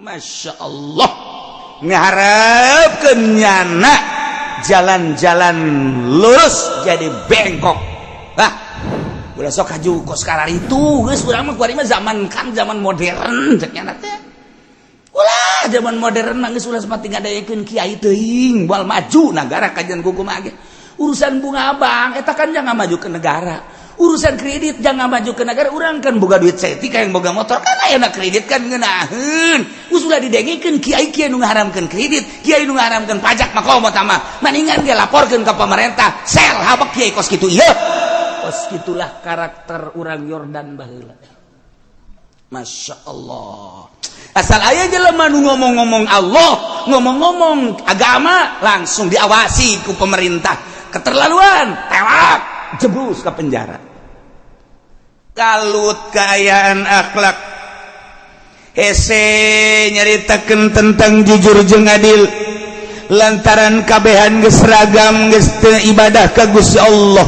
Masya Allah, ngaharapkeun nyana jalan-jalan lurus jadi bengkok. Ah, ulah sok haju kos itu geus. Urang mah kuari mah zaman kan zaman modern, cek nyana teh. Ulah, zaman modern mah geus ulah seperti ngadayekeun kiai teuing, moal maju negara kajian kumaha ge. Urusan bunga bank eta kan jangan maju ke negara, urusan kredit jangan maju ke negara. Urang kan boga duit saeutik, yang boga motor kan aya kredit kan ngeunaheun. Geus ulah didengikeun kiai, kiai nu ngaharamkeun kredit, kiai nu ngaharamkeun pajak mah. Komo mah maningan ge laporkeun ka pemerintah sel habek kiai kos kitu ieu. Kos kitulah karakter urang Yordan baheula. Masya Allah, asal aya jelema nu ngomong-ngomong Allah, ngomong-ngomong agama, langsung diawasi ku pemerintah. Keterlaluan, tewak, jeblus ke penjara. Kalut keayaan akhlak. Hese nyaritakeun tentang jujur jeung adil lantaran kabehan geus seragam, geus teu ibadah ka Gusti Allah.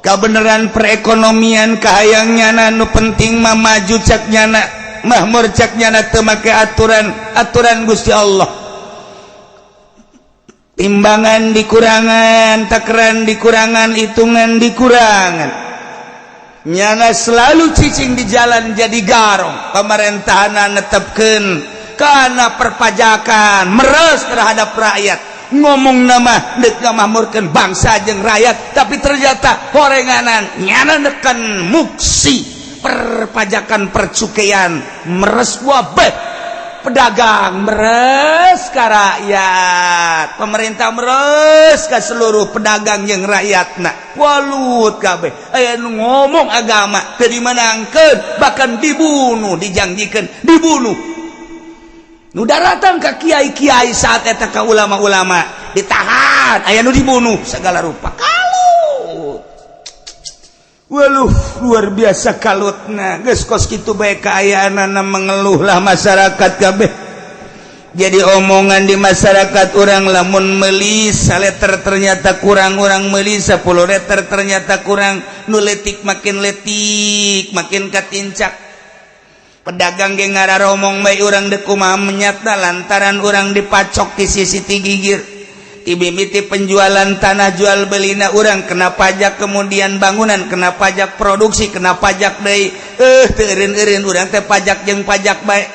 Kebenaran perekonomian kahayang nyana, nu penting mah maju cak nyana, mahmur cak nyana, teu make aturan aturan Gusti Allah. Timbangan dikurangan, takaran dikurangan, hitungan dikurangan. Nyana selalu cicing di jalan jadi garong. Pemerintahan netepkeun karena perpajakan meres terhadap rakyat. Ngomong nama dek ngamahmurkeun bangsa jeung rakyat, tapi ternyata horenganan nyana neken muksi perpajakan, percukaian meres wabeh, pedagang meres ka rakyat, pemerintah meres ke seluruh pedagang yang rakyat. Nah, walut kabeh. Aya nu ngomong agama teu dimenangkeun, bahkan dibunuh, dijanjikan dibunuh. Nu daratang ka kiai-kiai saat eta, ka ulama-ulama, ditahan, aya nu dibunuh, segala rupa kalut. Waluh, luar biasa kalutna. Geus kos kitu bae kaayaanana, mengeluhlah masyarakat kabeh. Jadi omongan di masyarakat orang, lamun meuli liter ternyata kurang, orang meuli 10 liter ternyata kurang. Nu letik makin letik, makin katincak. Pedagang ge ngararomong bae urang dek kumaha menyata lantaran urang dipacok di sisi gigir. Mimiti penjualan tanah, jual belina urang kena pajak, kemudian bangunan kena pajak, produksi kena pajak deui. Teu eureun-eureun urang teh pajak jeung pajak bae.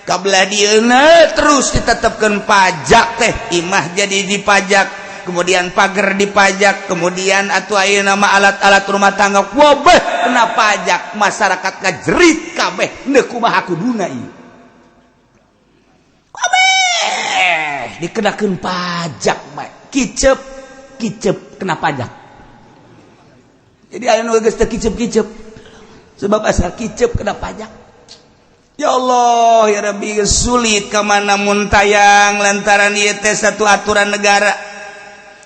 Kabelah dieuna terus ditetepkeun pajak teh, imah jadi dipajak, kemudian pagar dipajak, kemudian atuh ayeuna mah alat-alat rumah tangga wabeh kena pajak. Masyarakat ngajerit kabeh, deuk kumaha kuduna ieu? Kabeh dikenakeun pajak bae. Kicep kicep kena pajak. Jadi aya nu geus teu kicep-kicep sebab asal kicep kena pajak. Ya Allah, ya Rabbi, sulit kemana muntayang lantaran ieu teh satu aturan negara.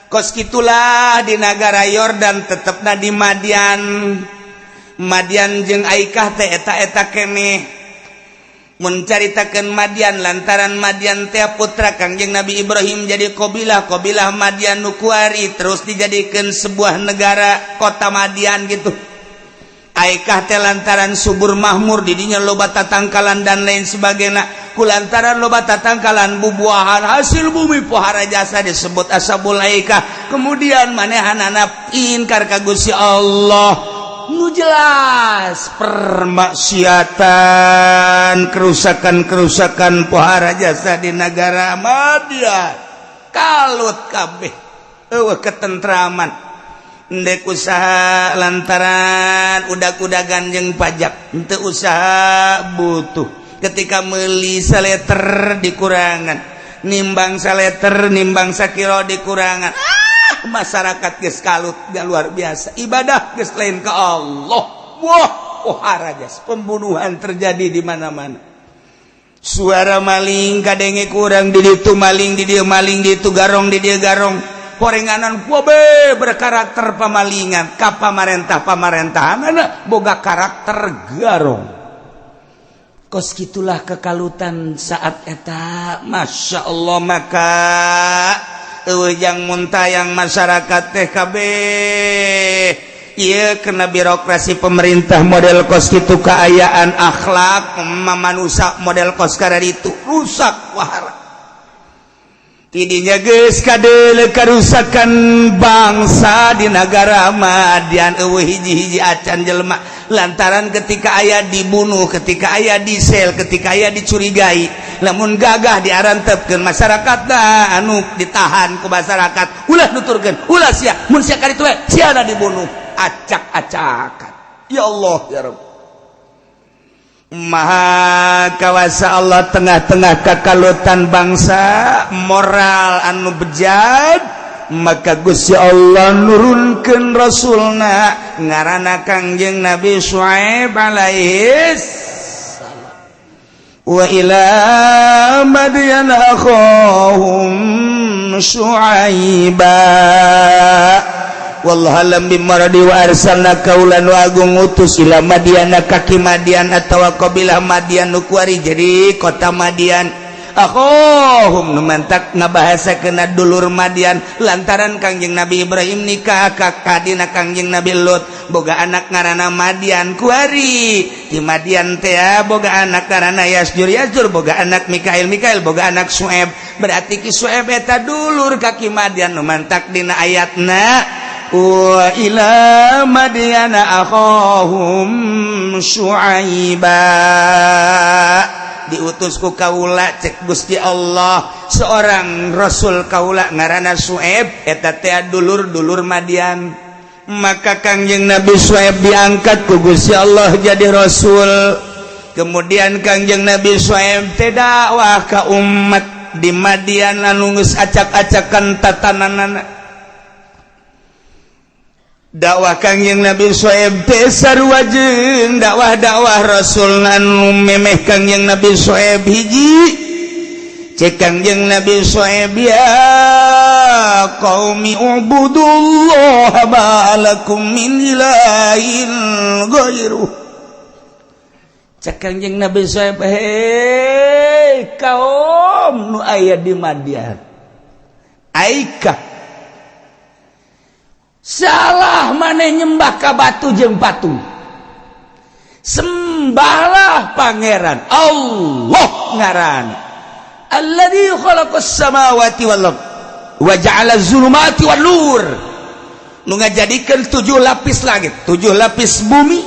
Kos kitulah di negara Yordan, tetepna di Madian. Madian jeung Aikah teh eta-eta keneh. Mencaritakan Madian lantaran Madian teh putra Kangjeng Nabi Ibrahim, jadi Qobilah Qobilah Madian nu kuari terus dijadikan sebuah negara, kota Madian gitu. Aikah teh lantaran subur mahmur, didinya loba tatangkalan dan lain sebagainya. Kulantaran loba tatangkalan, bubuahan, hasil bumi, pohara jasa, disebut ashabul aikah. Kemudian manehanana inkar ka Gusti Allah. Nu jelas permaksiatan, kerusakan-kerusakan pohara jasa di negara Madian. Kalut kabeh, eueuh ketentraman. Ndek usaha lantaran udag-udagan jeung pajak, henteu usaha butuh. Ketika meuli saleter dikurangan, nimbang saleter, nimbang sakilo dikurangan. Ah, masyarakat geus kalut luar biasa, ibadah geus lain ke Allah. Wah, pohara jas pembunuhan terjadi di mana-mana. Suara maling kadenge kurang di ditu, maling di dieu, maling di itu, garong di dieu, garong. Horenganan wabe berkarakter pamalingan ka pamarentah, pamarentahan boga karakter garong. Kos gitulah kekalutan saat eta. Masya Allah, maka yang muntah yang masyarakat teh kabeh. Ieu kena birokrasi pemerintah model kos kitu, kaayaan akhlak manusia model kos itu rusak wahara. Tidinya geus kadeuleu karusakan bangsa di negara Madian, euweuh hiji-hiji acan jelema, lantaran ketika aya dibunuh, ketika aya disel, ketika aya dicurigai. Lamun gagah diarantepkeun masyarakat, anu ditahan ku masyarakat, ulah nuturkeun, ulah sia, mun sia kaditu we sia dibunuh acak-acakan. Ya Allah, ya Rabb, Maha kawasa Allah. Tengah-tengah kakalutan bangsa, moral anu bejad, maka Gusti Allah nurunkan Rasulna ngaranna Kangjeng Nabi Syuaib alaihis salam. Wa ila madyana akhahum syuaiba. Wallahu a'lam bimaradi. Wa arsalna, kaula nu agung ngutus, ila Madyana ka ki Madian atawa qabilah Madian nu kuari jadi kota Madian, akhahum nu mantak ngabahasakeun dulur Madian, lantaran Kangjeng Nabi Ibrahim nikah ka kadina Kangjeng Nabi Lut, boga anak ngaranna Madian. Kuari di Madian teh boga anak ngaranna Yasjur, Yasjur boga anak Mikail, Mikail boga anak Sueb. Berarti ki Sueb eta dulur ka ki Madian, nu mantak dina ayatna wa ila madyana akhahum syuaiba, diutus ku kaula, cek Gusti Allah, seorang rasul kaula ngaranna Suaib, eta teh dulur-dulur Madian. Maka Kangjeng Nabi Suaib diangkat ku Gusti Allah jadi rasul. Kemudian Kangjeng Nabi Suaib teh dakwah ka umat di Madian anu geus acak-acakan tatananana. Dakwah Kangjeng Nabi Suaib teh sarua jeung dakwah-dakwah rasul anu memeh Kangjeng Nabi Suaib. Hiji, cek Kangjeng Nabi Suaib, "Ya qaumi ubudullah ma lakum min ilahin ghairuh." Cek Kangjeng Nabi Suaib, "Hei kaum nu aya di Madian, Aikah salah maneh nyembah ka batu jeung patung? Sembahlah Pangeran Allah ngaran, alladzi khalaqas samawati wal ard wa ja'ala zulumati wan nur, nu ngajadikeun tujuh lapis langit, tujuh lapis bumi,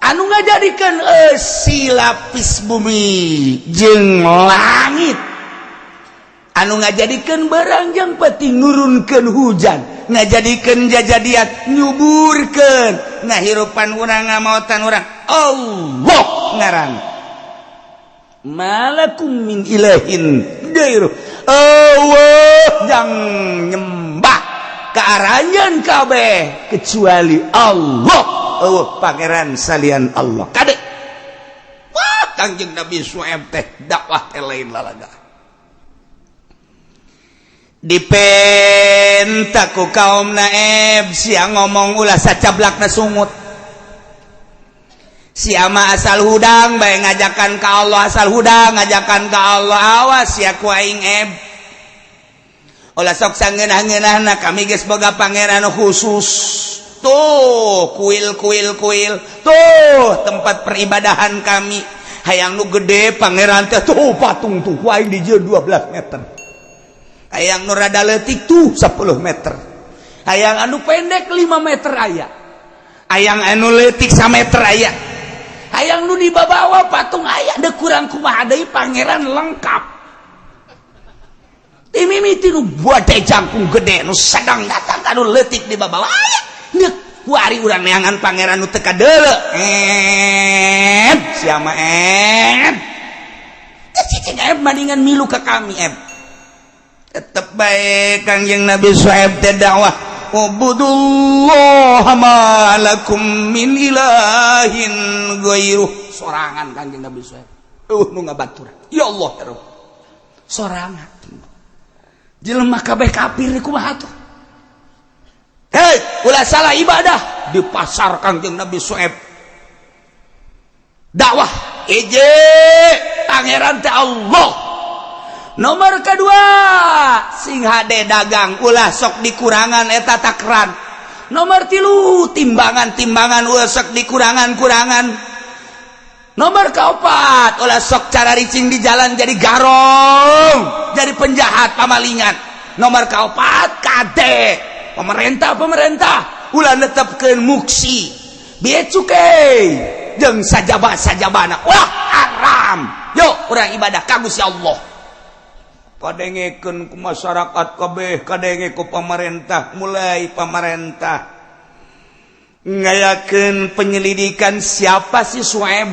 anu ngajadikeun eusi lapis bumi jeung langit, anu ngajadikeun barang jeung peuting, nurunkeun hujan, ngajadikeun jajadian, nyuburkeun, ngahirupan urang, ngamautan urang, Allah ngaran. Malakum min ilahin gairuh. Allah jang nyembah ka aranjeun kabeh kecuali Allah, euweuh pangeran salian Allah." Kade, wah, Kangjeng Nabi Suaib teh dakwah teh lain lalaga. Dipenta ku kaum naeb, "Sia ngomong ulah sacablakna sungut. Sia mah asal hudang bae ngajakan ka Allah, asal hudang ngajakan ka Allah. Awas sia ku aing eb, ulah sok sangeunah-ngeunahna. Kami geus boga pangeran khusus. Tuh kuil-kuil kuil, tuh tempat peribadahan kami. Hayang nu gede pangeran teh, tuh patung tuh ku aing dijieun 12 meter. Hayang nu rada leutik, tuh 10 meter. Hayang anu pendek 5 meter aya, hayang anu leutik 1 meter aya, hayang nu dibawa patung aya. Dek kurang kumaha deui, pangeran lengkap." Mimiti nu buat jangkung gede, nu sedang datang anu leutik di bawah aya. Nek kuari urang neangan pangeran nu teu kadeuleu, eb sia mah, eb cicing, eb mendingan milu ka kami, eb." Tetep bae Kangjeng Nabi Syuaib teh dakwah, "Ubudullah ma lakum min ilahin ghairuh." Sorangan Kangjeng Nabi Syuaib, nu ngabaturan. Ya Allah, ya Rabb, sorangan, jelema kabeh kafir, kumaha tuh? Hei, ulah salah ibadah. Di pasar Kangjeng Nabi Syuaib dakwah, "Eje pangeran teh Allah. Nomor kedua, sing hade dagang ulah sok dikurangan eta takran. Nomor 3, timbangan-timbangan ulah sok dikurangan-kurangan. Nomor keempat, ulah sok cararicing di jalan jadi garong, jadi penjahat, pamalingan. Nomor keempat, kade pemerintah, pemerintah ulah netepkeun muksi, bea cukai jeung sajaba sajabana, wah, haram. Yuk, urang ibadah ka Gusti Allah. Kadengekeun ku masyarakat kabeh, kadenge ku pemerintah. Mulai pemerintah ngayakeun penyelidikan, siapa sih Sueb?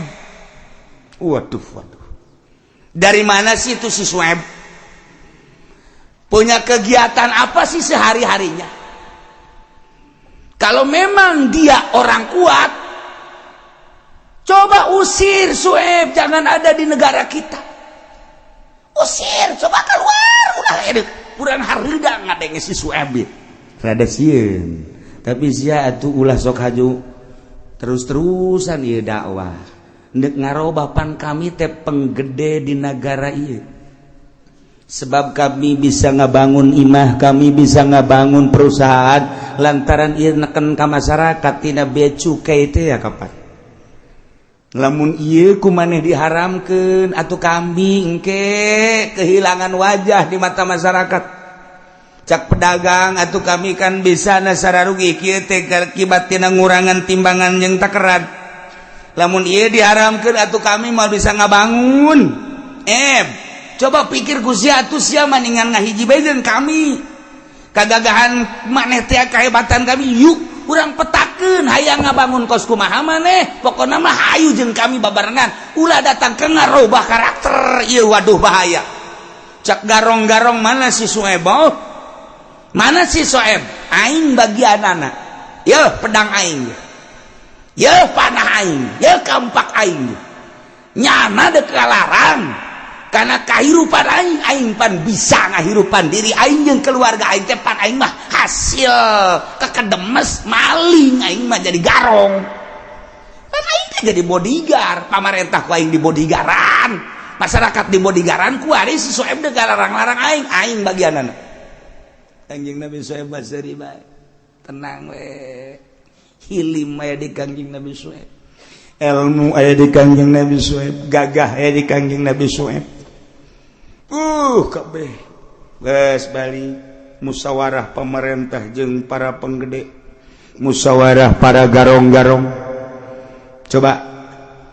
Waduh, waduh, dari mana sih itu si Sueb? Punya kegiatan apa sih sehari-harinya? Kalau memang dia orang kuat, coba usir Sueb, jangan ada di negara kita. Usir, coba keluar. Udah hidup kurang harga ngadenge si Sueb rada sieun. Tapi sia atuh ulah sok haju terus-terusan ieu dakwah ndek ngarobah. Pan kami teh penggede di negara ieu, sebab kami bisa ngabangun imah, kami bisa ngabangun perusahaan lantaran ieu neken ka masyarakat tina bea cukai itu ya. Kapan lamun ieu ku maneh diharamkeun atau kami engke kehilangan wajah di mata masyarakat. Cak pedagang, atau kami kan bisa nasara rugi kieu teh akibat tina ngurangan timbangan yang takeran. Lamun ieu diharamkeun, atau kami mau bisa ngabangun. Coba pikir ku sia atuh, sia maningan ngahiji bae jeung kami. Kagagahan maneh teh kehebatan kami. Yuk, urang petakeun, hayang ngabangun kos kumaha maneh, pokona mah hayu jeung kami babarengan, ulah datang ke ngarobah karakter ieu. Waduh, bahaya. Cak garong-garong, mana si Sueb? Oh, mana si Soeb? Aing bagianana. Ye pedang aing, ye panah aing, ye kampak aing. Nyana dek larang karena kehidupan aing. Aing pan bisa ngahirupan diri aing jeung keluarga aing teh. Pan aing mah hasil kekedemes maling, aing mah jadi garong kan, aing teh jadi bodyguard pamarentah. Ku aing di bodyguardan masyarakat, di bodyguardan ku ari si Soeb dek larang-larang aing. Aing bagianana. Kanjeng Nabi Soeb baseri bae, tenang we. Hilim aya di Kanjeng Nabi Soeb, ilmu aya di Kanjeng Nabi Soeb, gagah aya di Kanjeng Nabi Soeb. Kabeh geus balik, musyawarah pemerintah jeung para penggede, musyawarah para garong-garong. Coba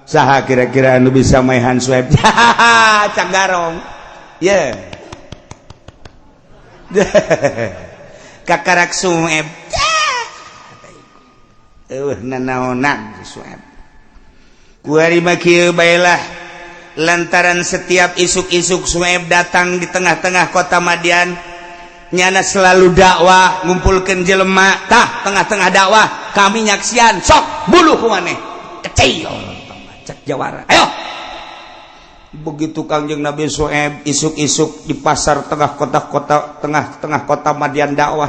saha kira-kira anu bisa maehan Sueb? Cak garong, ye yeah. Kakarak Sueb eueuh nanaonan Sueb kuari mah. Kieu bae lah, lantaran setiap isuk-isuk Sueb datang di tengah-tengah kota Madian, nyana selalu dakwah, ngumpulkan jelema. Tah, tengah-tengah dakwah kami nyaksian, sok buluh ku maneh kecil cek jawara. Ayo, begitu Kangjeng Nabi Sueb isuk-isuk di pasar tengah kota-kota, tengah-tengah kota Madian dakwah,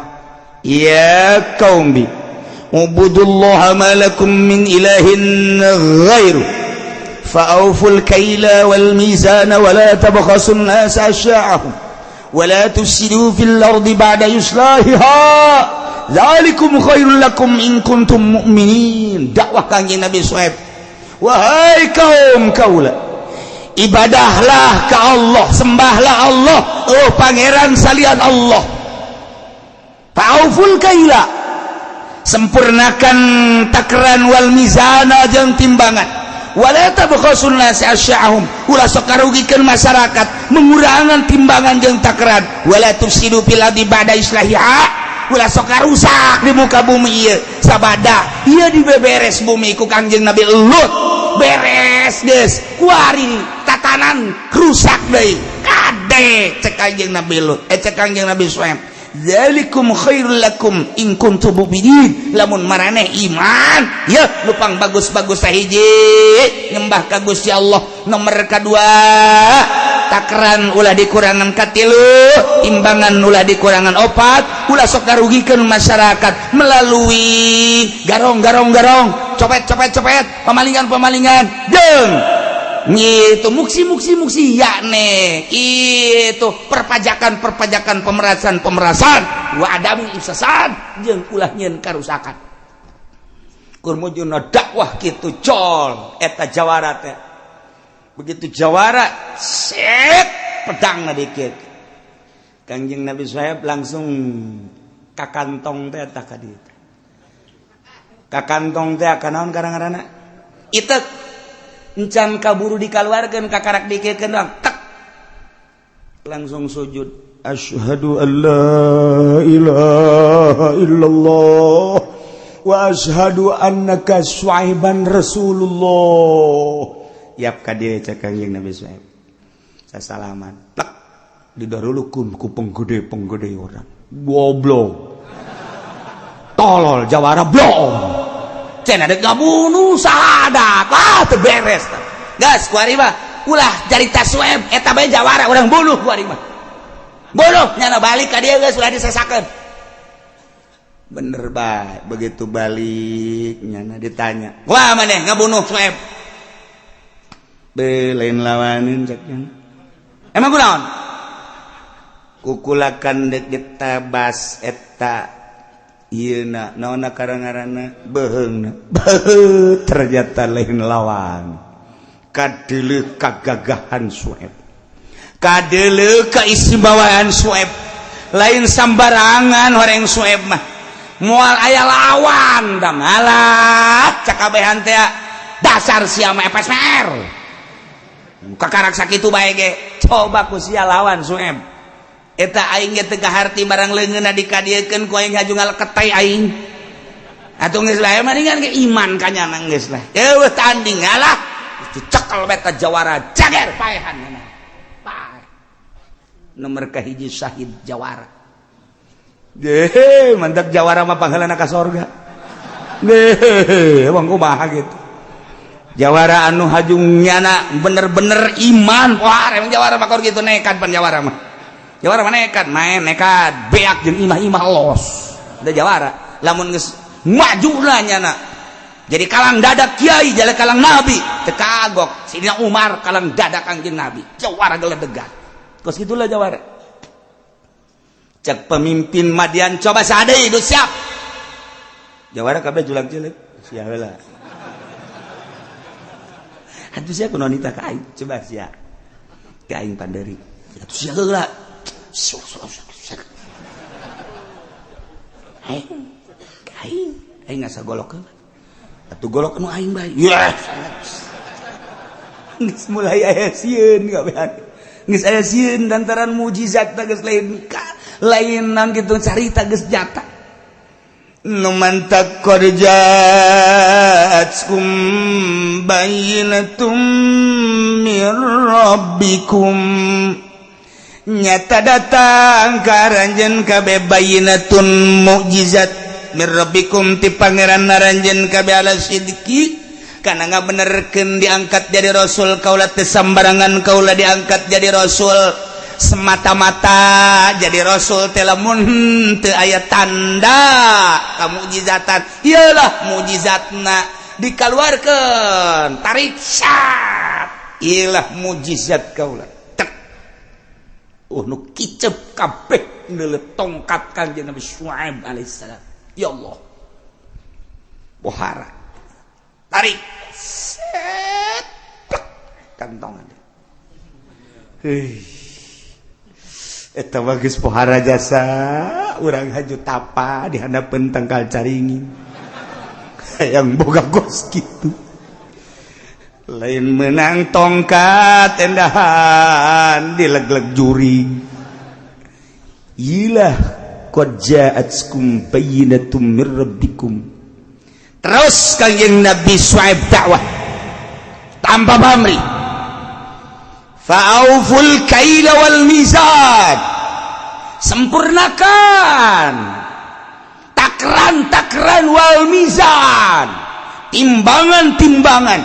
"Ya qaumi ubudullaha ma lakum min ilahin ghairu فأوفوا الكيل والميزان ولا تبخسوا الناس أشياءهم ولا تفسدوا في الأرض بعد إصلاحها ذلكم خير لكم إن كنتم مؤمنين." Dakwah Kangjeng Nabi Suhaib, wahai kaum kaula, ibadahlah ke Allah, sembahlah Allah, oh pangeran salian Allah. Fa'auful kaila, sempurnakan takaran, wal mizana, jeung timbangan, wala tabkhasun nasi asya'ahum, ulah sok karugikeun masyarakat mengurangan timbangan jeung takaran, wala tufsidu fil ardi ba'da islahiha, ulah sok rusak di muka bumi ieu sabada ieu dibeberes bumi ku Kangjeng Nabi Lut. Beres geus, kuari tatanan rusak deui. Kade cek Kangjeng Nabi Lut, eh, cek Kangjeng Nabi Suhaib, "Zalikum khairul lakum in kuntum mu'minin." Lamun maraneh iman ya, lupang bagus-bagus. Sahiji, nyembah ka Gusti Allah. Nomor kedua, takaran ulah dikurangan. Katilu, timbangan ulah dikurangan. Opat, ulah sok karugikeun masyarakat melalui garong garong garong, copet copet copet, pemalingan pemalingan, jeung Gitu, muksi muksi muksi ya nih itu perpajakan perpajakan, pemerasan pemerasan, wa adami ifsad, jeung ulah nyieun karusakan. Kur mujuna dakwah kitu col eta jawara teh. Begitu jawara set pedang dikit, Kangjeng Nabi Suhaib langsung ka kantong teh, eta ka dieu ka kantong teh ka naon kadang-kadang itu encan kaburu dikaluarkeun, kakarak dikiekeun doang, tek, langsung sujud, asyhadu an la ilaha illallah wa asyhadu annaka Syuaiban Rasulullah. Yap ka dieu, cek Kangjeng Nabi Suhaib, sasalaman plek, didarulukun ku penggede-penggede orang, goblok, tolol, jawara blong cenah, dek ngabunuh sahadat. Ah, teu beres gas kuari mah, ulah carita Sueb eta bae, jawara urang bunuh kuari mah, bunuh. Nyana balik ka dieu geus ulah disesakeun. Bener bae, begitu balik nyana ditanya, wah, maneh ngabunuh Sueb? Be, lain lawanin, cek nyana. Emang kunaon? Kukulakan dek ditabas eta ieu na naonna karang-ngaranna beheungna. Beuh, ternyata lain lawan. Kadeuleuh kagagahan Sueb, kadeuleuh keistimewaan Sueb, lain sambarangan orang Sueb mah, moal aya lawan da. Malah cakabehan teh, dasar sia mah FSPR, kakarak sakitu bae ge. Coba ku sia lawan Sueb eta, aing ge teu kaharti barang leungeunna dikadiekeun ku aing haju ngaleket aing. Atuh geus lah, mendingan ge iman ka nyana, geus lah eueuh tanding. Alah, dicekel beta jawara, jager paehan. Paeh nomor kahiji syahid jawara. Deh, mantap, jawara mah pangheulana ka sorga. Deh, emang kumaha gitu jawara anu hajung nyana bener-bener iman. Wah, emang jawara mah gitu nekat pan. Jawara mah, jawara mah nekat, main nekat, beak jeung imah-imah los. Udah jawara lamun geus maju lah nyana jadi kalang dadak kiai, jadi kalang nabi teu kagok. Sidina Umar kalang dadak Kangjeng Nabi, jawara geledegan kos gitulah jawara. Cek pemimpin Madian, coba sade itu siap jawara, kabeh julang cilik siap lah. Atuh sia kunaon ka aing? Coba sia ka aing panderi. Atuh sia heula. Sok sok sok. Aing ka aing, aing ngasa golok heula. Atuh golok nu aing bae. Yes. Geus mulai aya sieun kabehan. Geus aya sieun lantaran mujizat teh geus lain ka lain nang kitu, carita geus nyata. Nu mantak qad ja'atkum bayyinatum mir rabbikum, nyata datang ka aranjeun kabeh bayyinatun mukjizat, mir rabbikum ti pangeran aranjeun kabeh, ala sidqi karena ngabenerkeun diangkat jadi rasul kaula. Teu sambarangan kaula diangkat jadi rasul, semata-mata jadi rasul teh lamun teu aya tanda kamukjizatan. Iyalah mukjizatna dikaluarkeun, tarik syat, iyalah mukjizat kaula. Tek, nu kicep kabeh neuleuh tongkat Kanjeng Nabi Syuaib alaihissalam. Ya Allah, pohara, tarik set, plek, kantongan. Hei, eta bagus, pohara jasa urang haju tapa di handapeun tangkal caringin hayang boga gos kitu. Lain menang tongkat endahan, dilegleg juring. Ilah qad ja'atkum bayyinatum mir rabbikum. Terus Kanjeng Nabi Syuaib dakwah tanpa pamrih, fa'auful kaila wal mizan, sempurnakan takran-takran, wal mizan, timbangan-timbangan,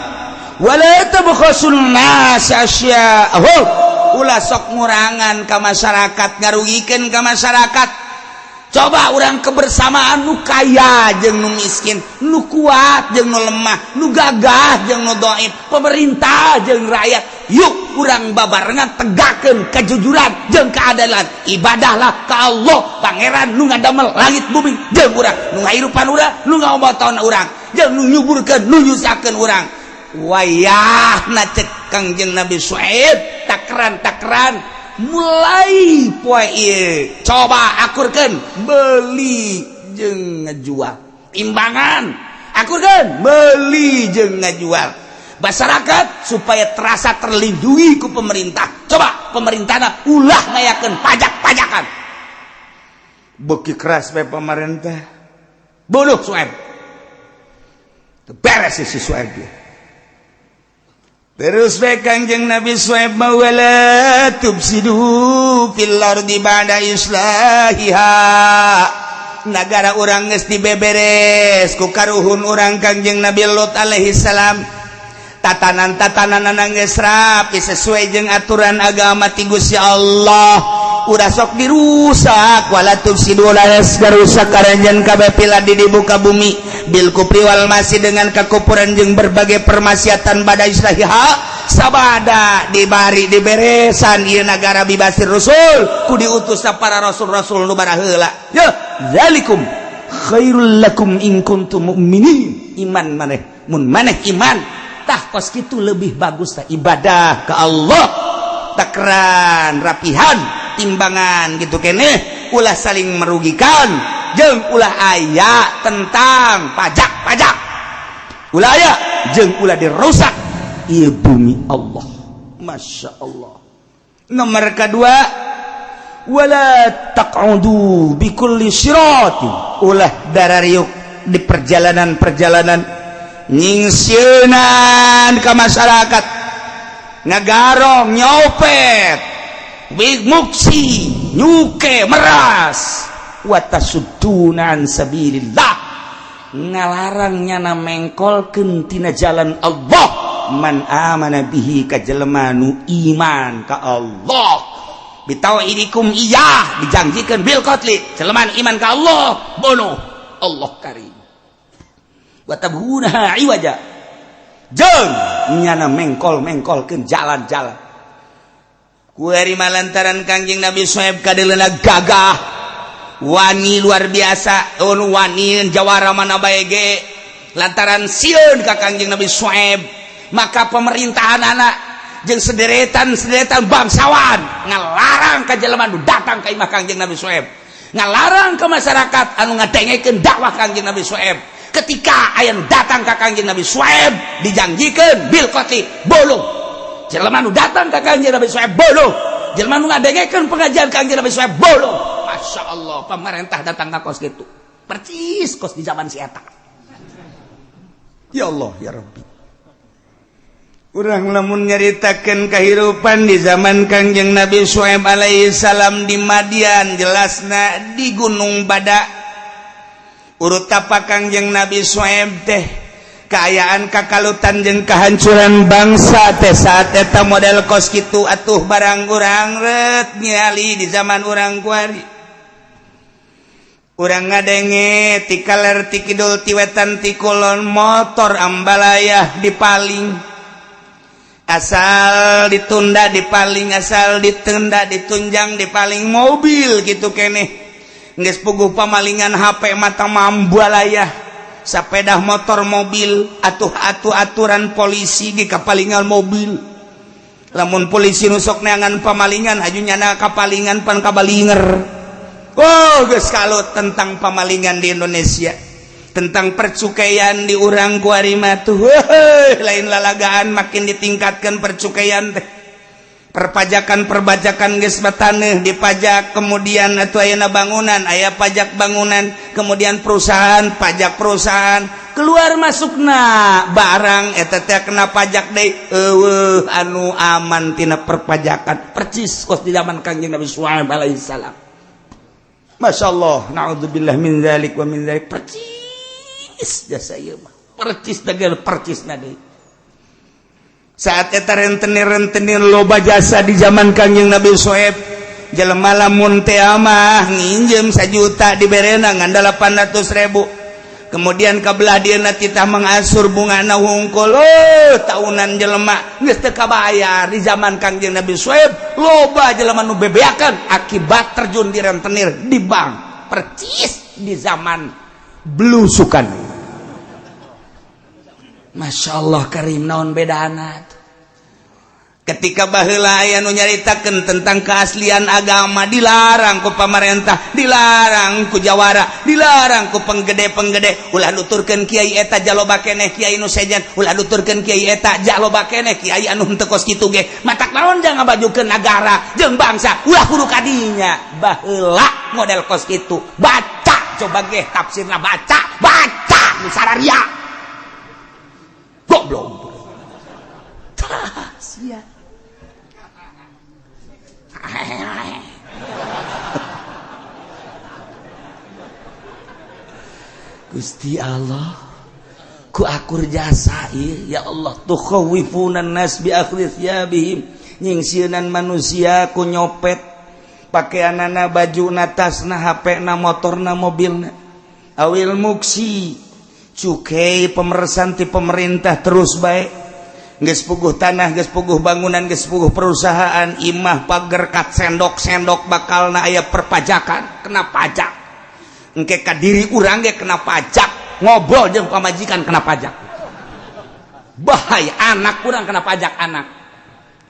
wala tabkhasun nas asya'ahum, ulah sok ngurangan ka masyarakat, ngarugikeun ka masyarakat. Coba urang kebersamaan, nu kaya jeung nu miskin, nu kuat jeung nu lemah, nu gagah jeung nu doib, pemerintah jeung rakyat. Yuk, urang babarengan tegakkeun kejujuran jeung keadilan. Ibadahlah ka Allah, Pangeran nu ngadamel langit bumi jeung urang, nu ngahirupan urang, nu ngaobotan urang, jeung nu nyuburkeun, nu nyusakeun urang. Wayahna, cek Kangjeng Nabi Syuaib, takran-takran mulai poe ieu coba akurkeun beli jeung ngejual, timbangan akurkeun beli jeung ngejual. Masyarakat supaya terasa terlindungi ku pemerintah, coba pemerintah ulah ngayakeun pajak-pajakan. Beki keras bae pemerintah, bunuh Suaib. Beres si Suaib dia. Terus bae Kangjeng Nabi Suaib, wala tufsidu fil ardi ba'da islahiha. Negara urang geus dibeberes ku karuhun urang Kangjeng Nabi Lut alaihi salam. Tatanan-tatanan geus rapi sesuai jeung aturan agama ti Gusti Allah. Udah sok dirusak. Wala tufsidu, rusak karanjan kabeh, fil ardi di muka bumi, bil kufri wal ma'asi, dengan kekufuran jeung berbagai permaksiatan, ba'da islahiha, sabada dibari diberesan ieu nagara, biba'tsir rusul, ku diutus para rasul-rasul nu baraheula. Ya zalikum khairul lakum in kuntum mu'minin. Iman maneh, mun maneh iman, tah kos kitu lebih bagus. Tah, ibadah ke Allah, takran, rapihan timbangan gitu kene, ulah saling merugikan jeung ulah aya tentang pajak-pajak, ulah aya jeung ulah dirusak ieu bumi Allah. Masya Allah. Nomor kedua, wala taq'udu bikulli siratin, ulah darariuk di perjalanan-perjalanan nyingsieunan ka masyarakat, ngagarong, nyopet, big muksi, nyuke, meras, watasudduna an sabilillah, ngalarang nyana mengkolkeun tina jalan Allah, man amana bihi, ka jelema nu iman ka Allah, bitauhidikum iyah, dijanjikan bil qatli, jelema iman ka Allah bunuh. Allah karim. Wa tabghunaha iwaja, jeung nyana mengkol-mengkolkeun jalan-jalan. Kuari lantaran Kangjeng Nabi Syuaib kadeuleuna gagah, wani luar biasa, oh, wani jawara mana bae ge. Lantaran sieun ka Kangjeng Nabi Syuaib, maka pemerintahan anak jeung sederetan-sederetan bangsawan ngalarang ka jelema nu datang ka imah Kangjeng Nabi Syuaib, ngalarang ke masyarakat anu ngadengekeun dakwah Kangjeng Nabi Syuaib. Ketika aya nu datang ka Kangjeng Nabi Syuaib, dijanjikeun bil qatli, bunuh. Jelema nu datang ka Kangjeng Nabi Syuaib, bunuh. Jelema nu ngadengekeun pengajian Kangjeng Nabi Syuaib, bunuh. Masya Allah, pemerintah datang ka kos kitu, percis kos di zaman si eta. Ya Allah, ya Rabbi. Urang lamun nyaritakeun kehidupan di zaman Kangjeng Nabi Syuaib alaihi salam di Madian, jelasna di Gunung Badak urut tapak Kangjeng Nabi Syuaib teh, keayaan kakalutan jeung kehancuran bangsa teh saat eta model kos kitu. Atuh barang urang ret nyali di zaman urang kuari, urang ngadenge ti kaler, ti kidul, ti wetan, ti kulon, motor ambalayah dipaling, asal ditunda dipaling, asal ditunda ditunjang dipaling, mobil gitu keneh geus puguh pamalingan. HP mata mambalayah, sepeda motor, mobil. Atuh atuh aturan polisi di kapalingan mobil. Lamun polisi nusok neangan pamalingan, aju nyana kapalingan pan kabalinger. Oh, geus kalau tentang pamalingan di Indonesia, tentang percukaian di urang kuari mah tuh lain lalagaan. Makin ditingkatkan percukaian teh, perpajakan, perbajakan geus taneuh dipajak. Kemudian atau ayeuna bangunan aya pajak bangunan, kemudian perusahaan, pajak perusahaan, keluar masukna barang eta teh kena pajak deui. Eueuh anu aman tina perpajakan, percis kos di zaman Kangjeng Nabi Syuaib alaihi salam. Masya Allah, naudzubillah min dzalik wa min dzalik. Percis jasa ieu mah, percis dagel, percis na deui. Saat eta rentenir-rentenir loba jasa di zaman Kangjeng Nabi Syuaib. Jelema lamun teh mah nginjem 1 juta diberena ngan 800.000, kemudian kabelah dieuna titah mengasur bungana hungkul. Oh, tahunan jelema geus teu kabayar. Di zaman Kangjeng Nabi Suaib loba jelema nu bebeakan akibat terjun di rentenir di bank, percis di zaman blusukan. Masya Allah karim, naon bedana? Ketika baheula aya nu nyaritakeun tentang keaslian agama, dilarang ku pamarentah, dilarang ku jawara, dilarang ku penggede-penggede. Ulah nuturkeun kiai eta, jaloba keneh kiai nu sejen. Ulah nuturkeun kiai eta, jaloba keneh kiai anu henteu kos kitu ge. Matak naon jangan ngabajukeun nagara jeung bangsa, ulah kudu kadinya. Baheula model kos kitu. Baca coba ge tafsirna, baca baca nu sararia goblok. Tah sia. Gusti Allah, ku akur jasa ieu, ya Allah. Tukhawwifuna nas bi akhdhi thiyabihim, nyingsieunan manusia ku nyopet pakaianana, bajuna, tasna, HP-na, motorna, mobilna. Awil muksi, cukai pemeresan ti pemerintah terus baik. Geus puguh tanah, geus puguh bangunan, geus puguh perusahaan, imah, pagar kat sendok-sendok bakalna aya perpajakan, kena pajak. Engke ka diri urang ge kena pajak, ngobrol jeung pamajikan kena pajak. Bahaya, anak kurang kena pajak anak.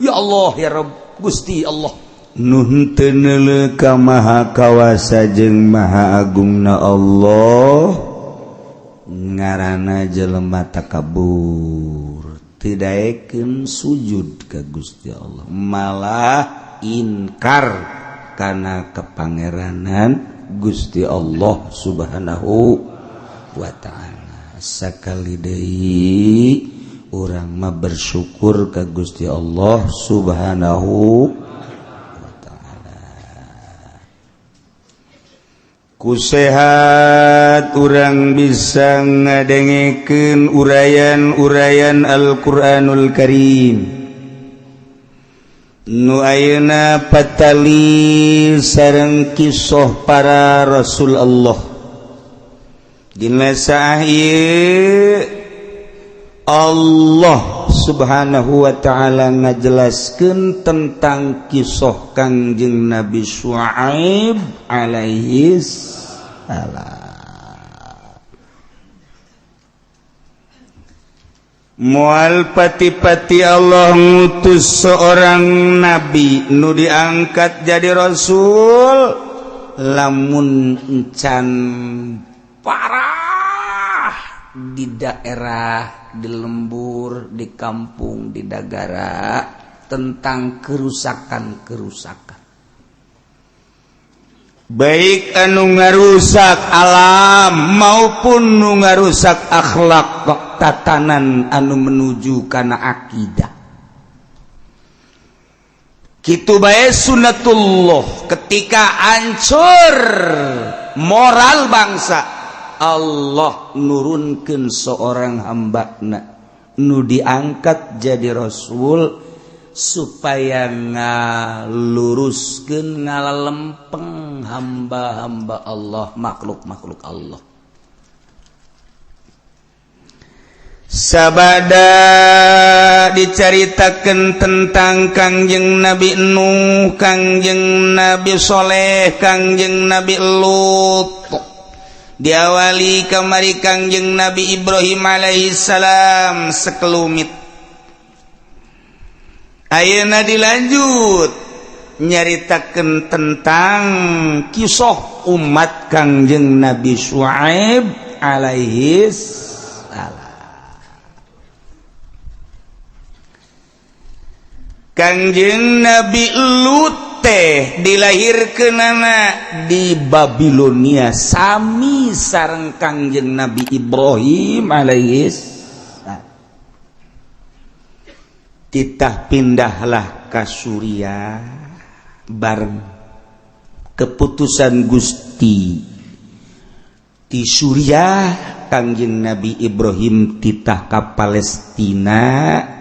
Ya Allah ya Rabb, Gusti Allah. Nuhun teu neuleu ka Maha Kawasa jeung Maha Agungna Allah, ngaranna jelema takabur, teu daekeun sujud ka Gusti Allah, malah inkar kana kepangeranan Gusti Allah Subhanahu wa ta'ala. Sakali deui urang mah bersyukur ka Gusti Allah Subhanahu wa ta'ala. Ku sehat urang bisa ngadengekeun uraian-uraian Al-Qur'anul Karim nu ayeuna patali sareng kisah para rasul Allah. Dina saah ieu Allah Subhanahu wa ta'ala ngajelaskeun tentang kisah Kangjeng Nabi Syuaib alaihi salam. Moal pati-pati Allah ngutus seorang nabi nu diangkat jadi rasul lamun encan parah di daerah, di lembur, di kampung, di dagara tentang kerusakan-kerusakan, baik anu ngarusak alam maupun nu ngarusak akhlak, tatanan anu menuju kana akidah. Kitu bae sunatullah, ketika hancur moral bangsa, Allah nurunkan seorang hambana nu diangkat jadi rasul supaya ngaluruskeun, ngalalempeng hamba-hamba Allah, makhluk-makhluk Allah. Sabada dicaritakeun tentang Kangjeng Nabi Nuh, Kangjeng Nabi Soleh, Kangjeng Nabi Lut, diawali kamari Kangjeng Nabi Ibrahim alaihissalam sekelumit. Ayeuna dilanjut nyaritakeun tentang kisah umat Kangjeng Nabi Syuaib alaihissalam. Kangjeng Nabi Lut teh dilahirkeunana di Babilonia sami sareng Kangjeng Nabi Ibrahim alaihissalam. Titah pindahlah ka Suriah bareng keputusan Gusti di Suriah. Kangjeng Nabi Ibrahim titah ka Palestina,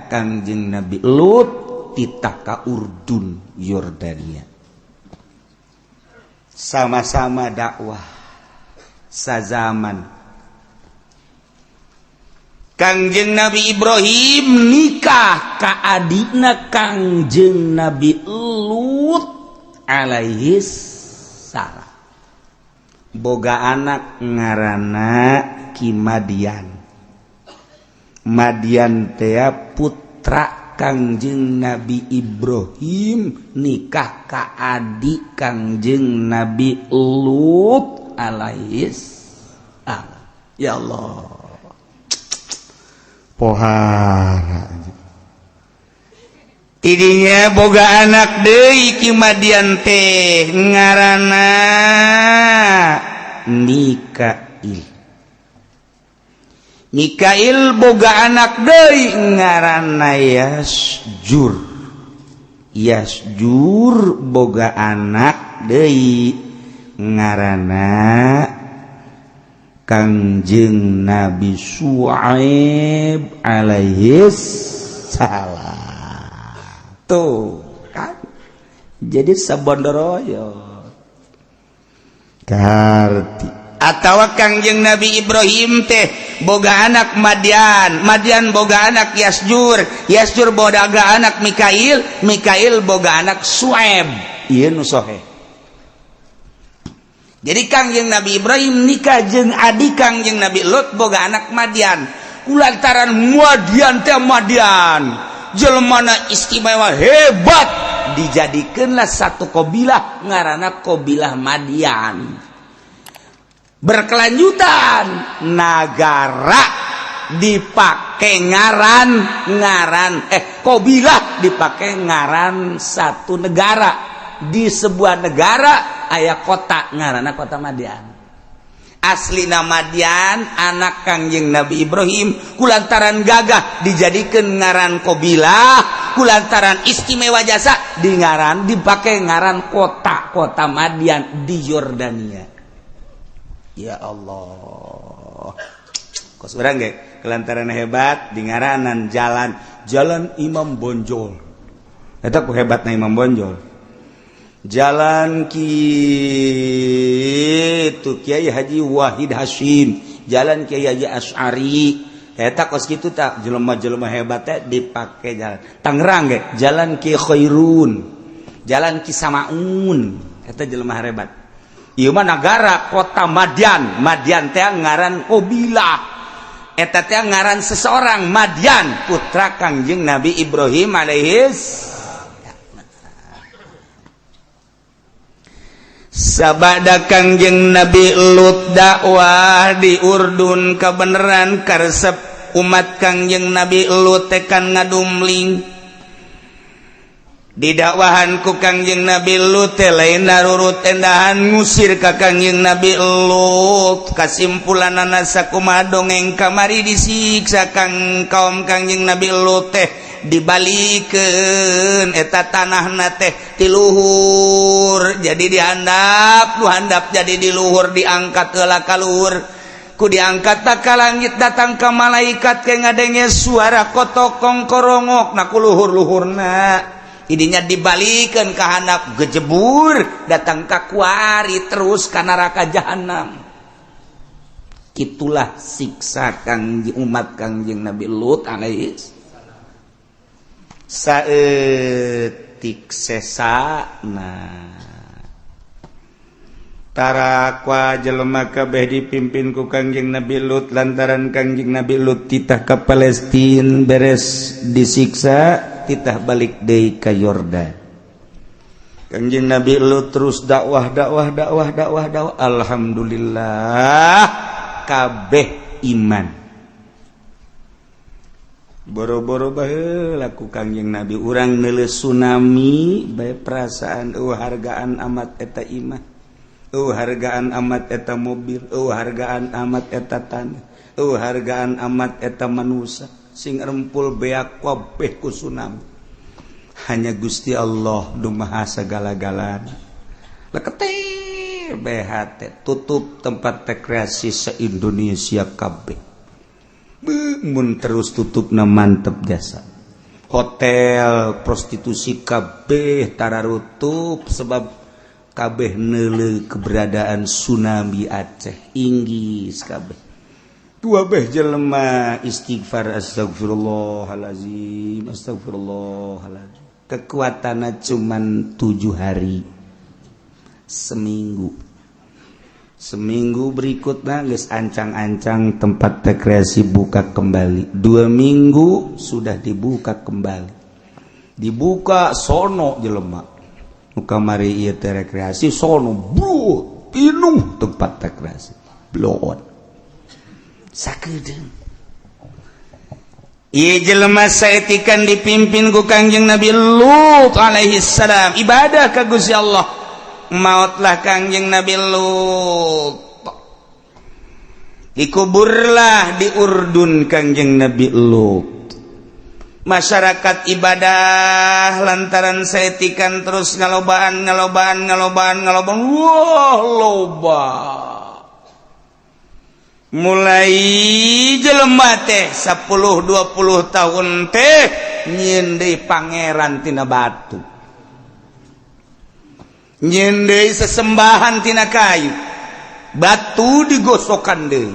Kangjeng Nabi Lut titah ka Urdun, Yordania. Sama-sama dakwah sazaman. Kangjeng Nabi Ibrahim nikah ka adikna Kangjeng Nabi Lut alaihi salam, boga anak ngaranna Ki Madian. Madian tea putra Kangjeng Nabi Ibrahim nikah ka adik Kangjeng Nabi Lut alaihi salam. Ya Allah, pohara tidinya boga anak deui Ki Madian teh ngaranna Mikail. Mikail boga anak deui ngaranna Yasjur. Yasjur boga anak deui ngaranna Kangjeng Nabi Syuaib alaihi salam. Tuh kan, jadi sabondoroyo karti. Atau Kangjeng Nabi Ibrahim teh boga anak Madian, Madian boga anak Yasjur, Yasjur boga anak Mikail, Mikail boga anak Suaib. Ieu nu soheh. Jadi Kangjeng Nabi Ibrahim nikah jeung adik Kangjeng Nabi Lut, boga anak Madian. Kulantaran Madian teh Madian jelemana istimewa hebat, dijadikanlah satu kabilah ngaranna kabilah Madian. Berkelanjutan nagara dipakai ngaran ngaran kabilah dipakai ngaran satu negara. Di sebuah negara aya kota ngaranna kota Madian. Asli Madian anak Kangjeng Nabi Ibrahim, kulantaran gagah dijadikan ngaran kabilah, kulantaran istimewa jasa di ngaran dipakai ngaran kota, kota Madian di Yordania. Ya Allah, kos urang ge kelantaran hebat di ngaranan jalan, Jalan Imam Bonjol. Eta ku hebatna Imam Bonjol. Jalan kitu Kiai Haji Wahid Hasyim, Jalan Kiai Haji Asy'ari. Eta kos kitu tak jelema-jelema hebat teh dipake jalan. Tangerang ge Jalan Ki Khairun, Jalan Ki Samaun, eta jelema hebat. Ieu mah nagara kota Madian. Madian teh ngaran kabilah. Eta teh ngaran seseorang Madian, putra Kangjeng Nabi Ibrahim alaihis. Sabada Kangjeng Nabi Lut dakwah di Urdun kebenaran karesep umat Kangjeng Nabi Lut tekan ngadumling didakwahan ku Kangjeng Nabi Lut teh lain narurut endahan ngusir ka Kangjeng Nabi Lut. Kasimpulanana sakumaha dongeng kamari, disiksa kang kaum Kangjeng Nabi Lut teh, dibalikeun eta tanahna teh ti luhur jadi dihandap, nu handap jadi di luhur, diangkat heula ka luhur, ku diangkat tak ka langit, datang ka malaikat ke ngadenge suara kotokong korongok na ku luhur-luhurna. Idinya dibalikeun ka handap, gejebur datang ka kuari terus ka neraka jahanam. Itulah siksa kang umat Kangjeng Nabi Lut alaihi. Saeutik sesana tarakwa jelema kabeh dipimpin ku Kangjeng Nabi Lut. Lantaran Kangjeng Nabi Lut titah ka Palestina, beres disiksa titah balik deui ka Yordan. Kangjeng Nabi Lut terus dakwah, dakwah, dakwah, dakwah, dakwah, alhamdulillah kabeh iman. Boro-boro baheula ku Kangjeng Nabi urang neuleuh tsunami bae perasaan eueuh hargaan amat eta imah, eueuh hargaan amat eta mobil, eueuh hargaan amat eta tanah, eueuh hargaan amat eta manusia sing rempul beak kabeh ku tsunami. Hanya Gusti Allah nu maha sagala-galana. Lekete BHT tutup tempat rekreasi se-Indonesia kabeh. Mun terus tutup na mantep jasa hotel prostitusi kabeh tararutup sebab Kabeh neuleu keberadaan tsunami Aceh, inggis kabeh. Tua beh jelema istighfar, astagfirullahalazim, astagfirullahalazim. Kekuatannya cuman 7 hari, seminggu. Seminggu berikutnya geus ancang-ancang tempat rekreasi buka kembali. 2 minggu sudah dibuka kembali, dibuka sono jelema nu kamari ieu teh rekreasi sono, bro, pinuh tempat rekreasi, bloon sakedeung. Ieu jelema saetikan dipimpin ku Kangjeng Nabi Lut alaihi salam ibadah ka Gusti Allah. Mautlah Kangjeng Nabi Lut, dikuburlah di Urdun Kangjeng Nabi Lut. Masyarakat ibadah lantaran saetikan terus ngalobaan, ngalobaan, ngalobaan, ngalobaan. Wah, loba. Mulai jelema teh 10 20 tahun teh nyieun deui pangeran tina batu, nyieun deui sesembahan tina kayu, batu digosokan deui.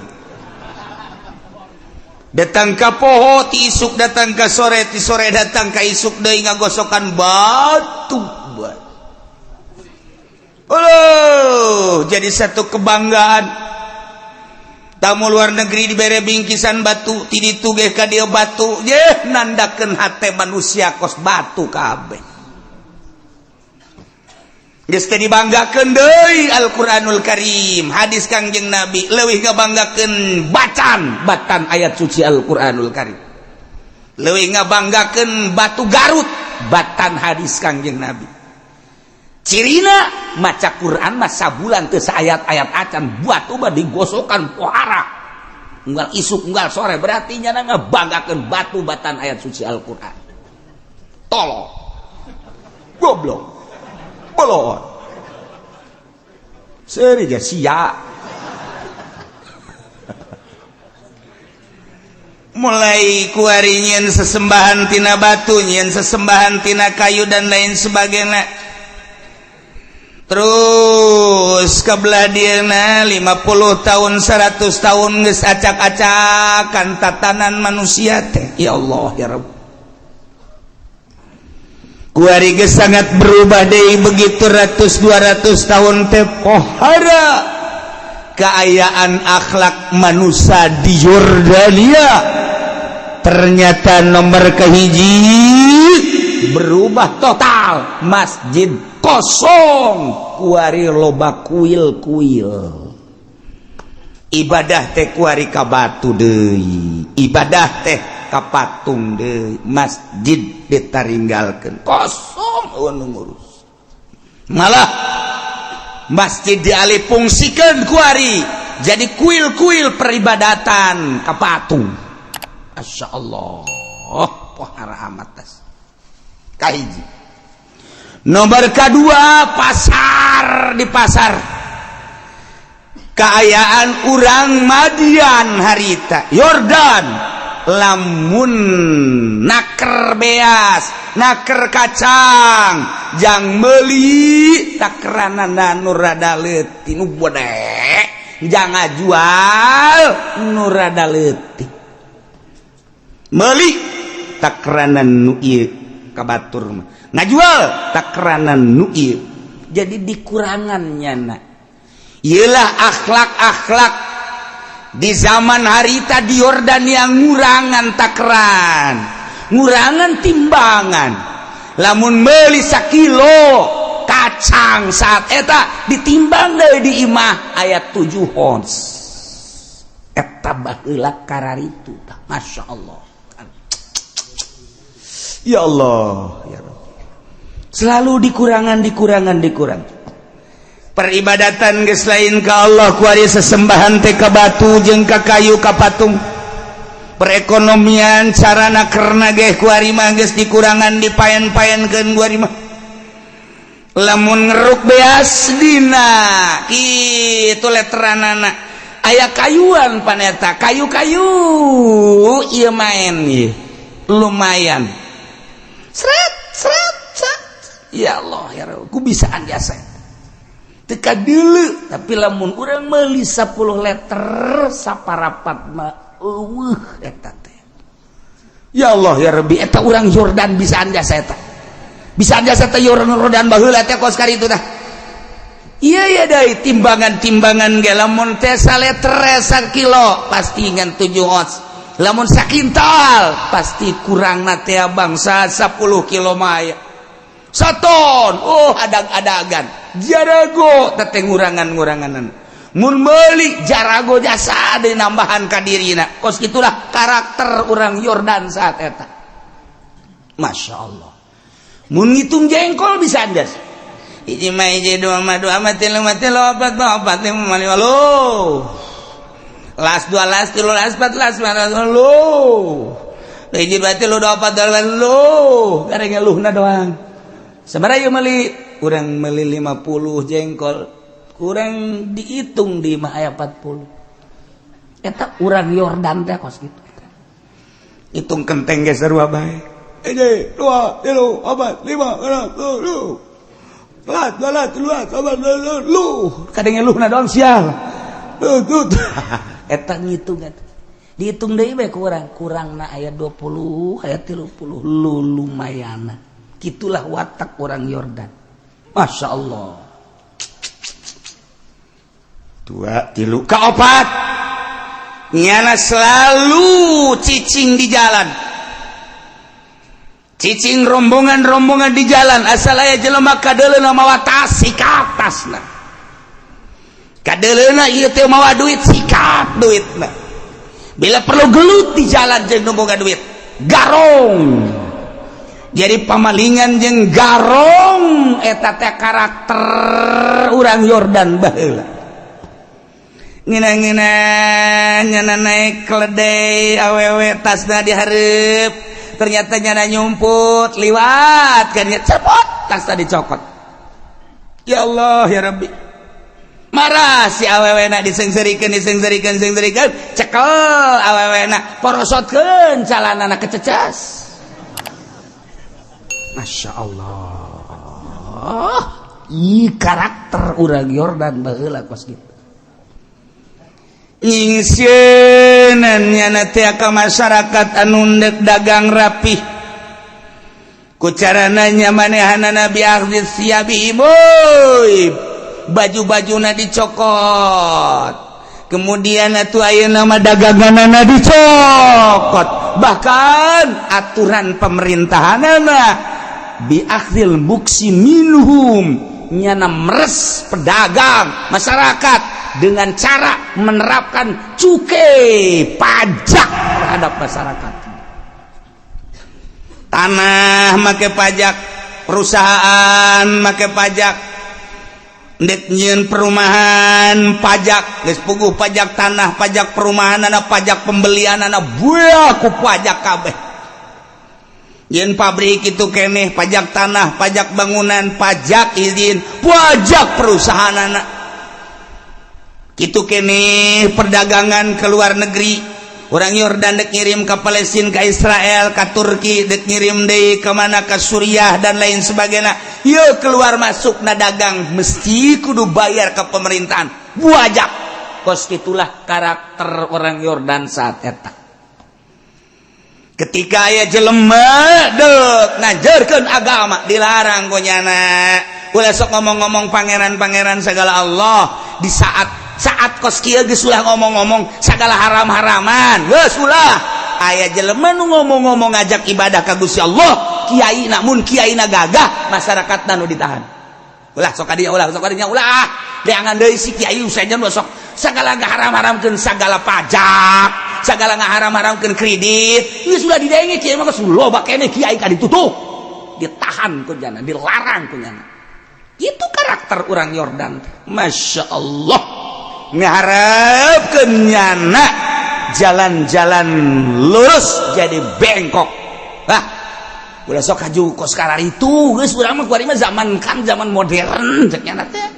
Datang ka poho ti isuk, datang ka sore, ti sore datang ka isuk deui, ngagosokan batu batu. Oh, jadi satu kebanggaan. Tamu luar negeri dibere bingkisan batu, ti ditu ge ka dieu batu ye, nandakeun hate manusia kos batu kabeh. Geus teh dibanggakeun deui Al-Qur'anul Karim, hadis Kangjeng Nabi, leuwih ngabanggakeun bacan batan ayat suci Al-Qur'anul Karim, leuwih ngabanggakeun batu Garut batan hadis Kangjeng Nabi. Cirina maca Quran mah sabulan teu saayat-ayat acan, batu mah digosokan pohara unggal isuk unggal sore. Berarti nyana ngabanggakeun batu batan ayat suci Al-Qur'an. Tolong, goblok, bolon seuri ge sia. Mulai kuari nyieun sesembahan tina batu, nyieun sesembahan tina kayu, dan lain sebagainya. Terus kebelah dieuna 50 tahun, 100 tahun geus acak-acakan tatanan manusia teh. Ya Allah, ya Rabb. Kuari geus sangat berubah deui. Begitu ratus 200 tahun teh pohara keayaan akhlak manusia di Jordania. Ternyata nomor kehiji berubah total, masjid kosong, kuari loba kuil-kuil. Ibadah teh kuari ka batu deui, ibadah teh ka patung deui. Masjid ditaringgalkeun kosong, euweuh nu ngurus. Malah masjid dialihfungsikeun kuari jadi kuil-kuil peribadatan ka patung. Masya Allah, pohara amat tas. Kahiji, nomor kedua, pasar. Di pasar keayaan urang Madian harita Yordan, lamun naker beas, naker kacang, jang meuli takeranana nu rada leutik, nu gede, jangan jual nu rada leutik, meuli takeranan nu ieu ka batur mah, ngajual takeranan nu ieu. Jadi dikurangan nyana. Iyalah akhlak-akhlak di zaman harita di Yordania, ngurangan takran, ngurangan timbangan. Lamun meuli sakilo kacang saat eta ditimbang deui di imah aya 7 ons. Eta baheula kararitu. Masya Allah, ya Allah, ya Rabb. Selalu dikurangan, dikurangan, dikurang. Peribadatan geus lain ka Allah kuari, sesembahan teh ka batu jeung ka kayu, ka patung. Perekonomian carana karena ge kuari mah geus dikurangan, dipaen-paenkeun kuari mah. Lamun ngeruk beas dina kitu letteranana aya kayuan paneta, kayu-kayu ieu main ieu lumayan, seret seret seret. Ya Allah, ya Rabb, ku bisaan jasa. Teka dulu, tapi lamun urang meuli 10 liter saparapat mah eueuh eta teh. Ya Allah ya Rabbi, eta urang Yordan bisa jasa eta. Bisa jasa teh Yordan baheula teh kos itu tah. Iya ya, dari timbangan-timbangan ge lamun teh saleter kilo pasti ngan 7 ons. Lamun sakintal pasti kurang na teh bangsa 10 kilo mah. Saton, oh adag-adagan. Jarago teh ngurangan-nguranganan. Mun meuli jarago jasa deui nambahan ka dirina. Kos itulah karakter orang Yordan saat eta. Masya Allah. Mun ngitung jengkol bisa anjas. Hiji mah hiji, dua mah dua mah, tilu mah tilu, opat mah opat, lima mah lima, lo las dua las tilu las empat las lima lo hiji dua tilu dua opat dua lo gareng ngeluhna doang. Sabaraha ieu meuli? Urang meuli 50 jengkol, kurang dihitung di mah aya 40. Eta urang Yordan teh kos kitu. Hitung kenteng ge sarua bae. Hiji, dua, tilu, opat, lima, enam, tujuh, telat, telat, telat, telat, lu kadang ngeluhna doang sial. Tuh, tuh. Eta ngitung eta. Dihitung deui bae kurang, kurangna aya 20, aya 30, lu lumayan. Gitulah watak orang Yordan. Masya Allah. Dua, tilu, kaopat. Nyana selalu cicing di jalan. Cicing rombongan-rombongan di jalan, asal aya jelema kadeuleuna mawa tas, sikat tasna. Kadeuleuna ieu teh mawa duit, sikat duitna. Bila perlu gelut di jalan jeung nu boga duit, garong. Jadi pamalingan jeung garong eta teh karakter urang Yordan baheula. Ngina-ngina nyana naik keledai, awewe tasna dihareup, ternyata nyana nyumput liwat kan, cepot tasna dicokot. Ya Allah ya Rabbi, marah si awewena, disengserikan, disengserikan, sengserikan, cekel awewena, porosotkeun calanana, kececas. Masya Allah, ih, karakter urang Yordan baheula kos kitu. Nyingsieunan nyana teh ka masyarakat anu ndek dagang rapih ku carana manehana bi akhdzi siyabi, baju-bajuna dicokot, kemudian atuh ayeuna mah daganganana dicokot, bahkan aturan pemerintahanana bi akhdil muksi minhum, nyana meres pedagang masyarakat dengan cara menerapkan cukai pajak terhadap masyarakat. Tanah make pajak, perusahaan make pajak, ndek nyieun perumahan pajak, geus puguh pajak tanah, pajak perumahan, anak pajak pembelian, anak buah ku pajak kabeh. Yen pabrik itu keneh pajak tanah, pajak bangunan, pajak izin, pajak perusahaan anak itu keneh. Perdagangan ke luar negeri, orang Yordan dek ngirim ke Palestina, ke Israel, ke Turki, dek ngirim deui ke mana, ke Suriah dan lain sebagainya. Yuk, keluar masuk na dagang mesti kudu bayar ke pemerintahan pajak. Kos itulah karakter orang Yordan saat eta. Ketika aya jelema dek ngajarkeun agama, dilarang ku nyana, ulah sok ngomong-ngomong pangeran-pangeran segala Allah. Di saat saat kos kieu geus ulah ngomong-ngomong segala haram-haraman, geus ulah. Aya jelema nu ngomong-ngomong ngajak ibadah ka Gusti Allah, kiai, namun kiai na gagah, masyarakat nu ditahan, ulah sok kadinya, ulah sok kadinya, ulah deangan deui si kiai usahanya nu sok segala ngaharam-haramkeun segala pajak, segala ngaharam-haramkeun kredit. Geus ulah didenge kiai mah, geus loba keneh kiai ka ditutup, ditahan ku nyana, dilarang ku nyana. Itu karakter orang Yordan. Masya Allah, ngarepkeun nyana jalan-jalan lurus jadi bengkok. Ah, ulah sok haju kos itu, geus urang mah kuari mah zaman kan zaman modern cek nyana teh.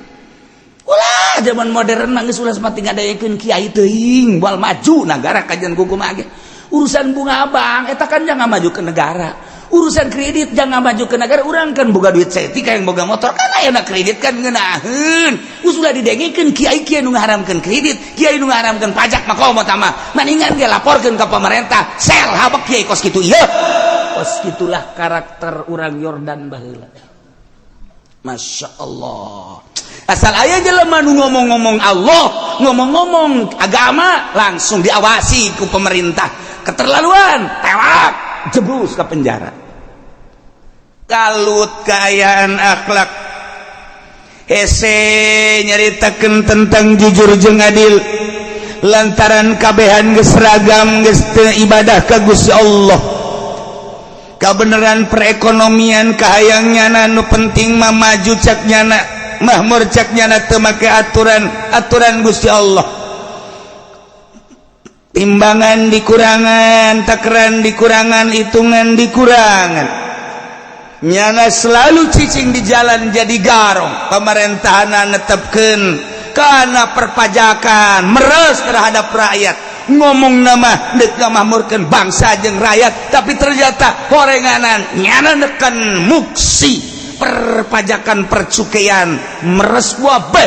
Ulah, zaman modern mah geus ulah semati ngadayekeun kiai teuing, moal maju negara kajian kumaha ge. Urusan bunga bank eta kan jangan maju ke negara. Urusan kredit jangan maju ke negara urang, kan boga duit saeutik, yang boga motor kan aya kredit kan ngeunaheun. Ulah didengekeun kiai kiai nu ngaharamkeun kredit, kiai nu ngaharamkeun pajak mah. Komo tama maningan ge laporkeun ka pemerintah sel habek kiai kos kitu ieu. Kos gitulah karakter urang Yordan baheula. Masya Allah, asal aya jelema nu ngomong-ngomong Allah, ngomong-ngomong agama, langsung diawasi ku pemerintah. Keterlaluan, tewak, jebrus ke penjara. Kalut keayaan akhlak. Hese nyaritakeun tentang jujur jeung adil lantaran kabehan geus seragam, geus teu ibadah ka Gusti Allah. Kebenaran perekonomian kahayang nyana, nu penting mah maju cak nyana, mahmur cak nyana, teu make aturan aturan Gusti Allah. Timbangan dikurangan, takaran dikurangan, hitungan dikurangan. Nyana selalu cicing di jalan jadi garong. Pemerintahan netepkeun karena perpajakan meres terhadap rakyat. Ngomong nama dek ngamahmurkeun bangsa jeung rakyat, tapi ternyata horenganan nyana neken muksi perpajakan, percukaian meres wabeh.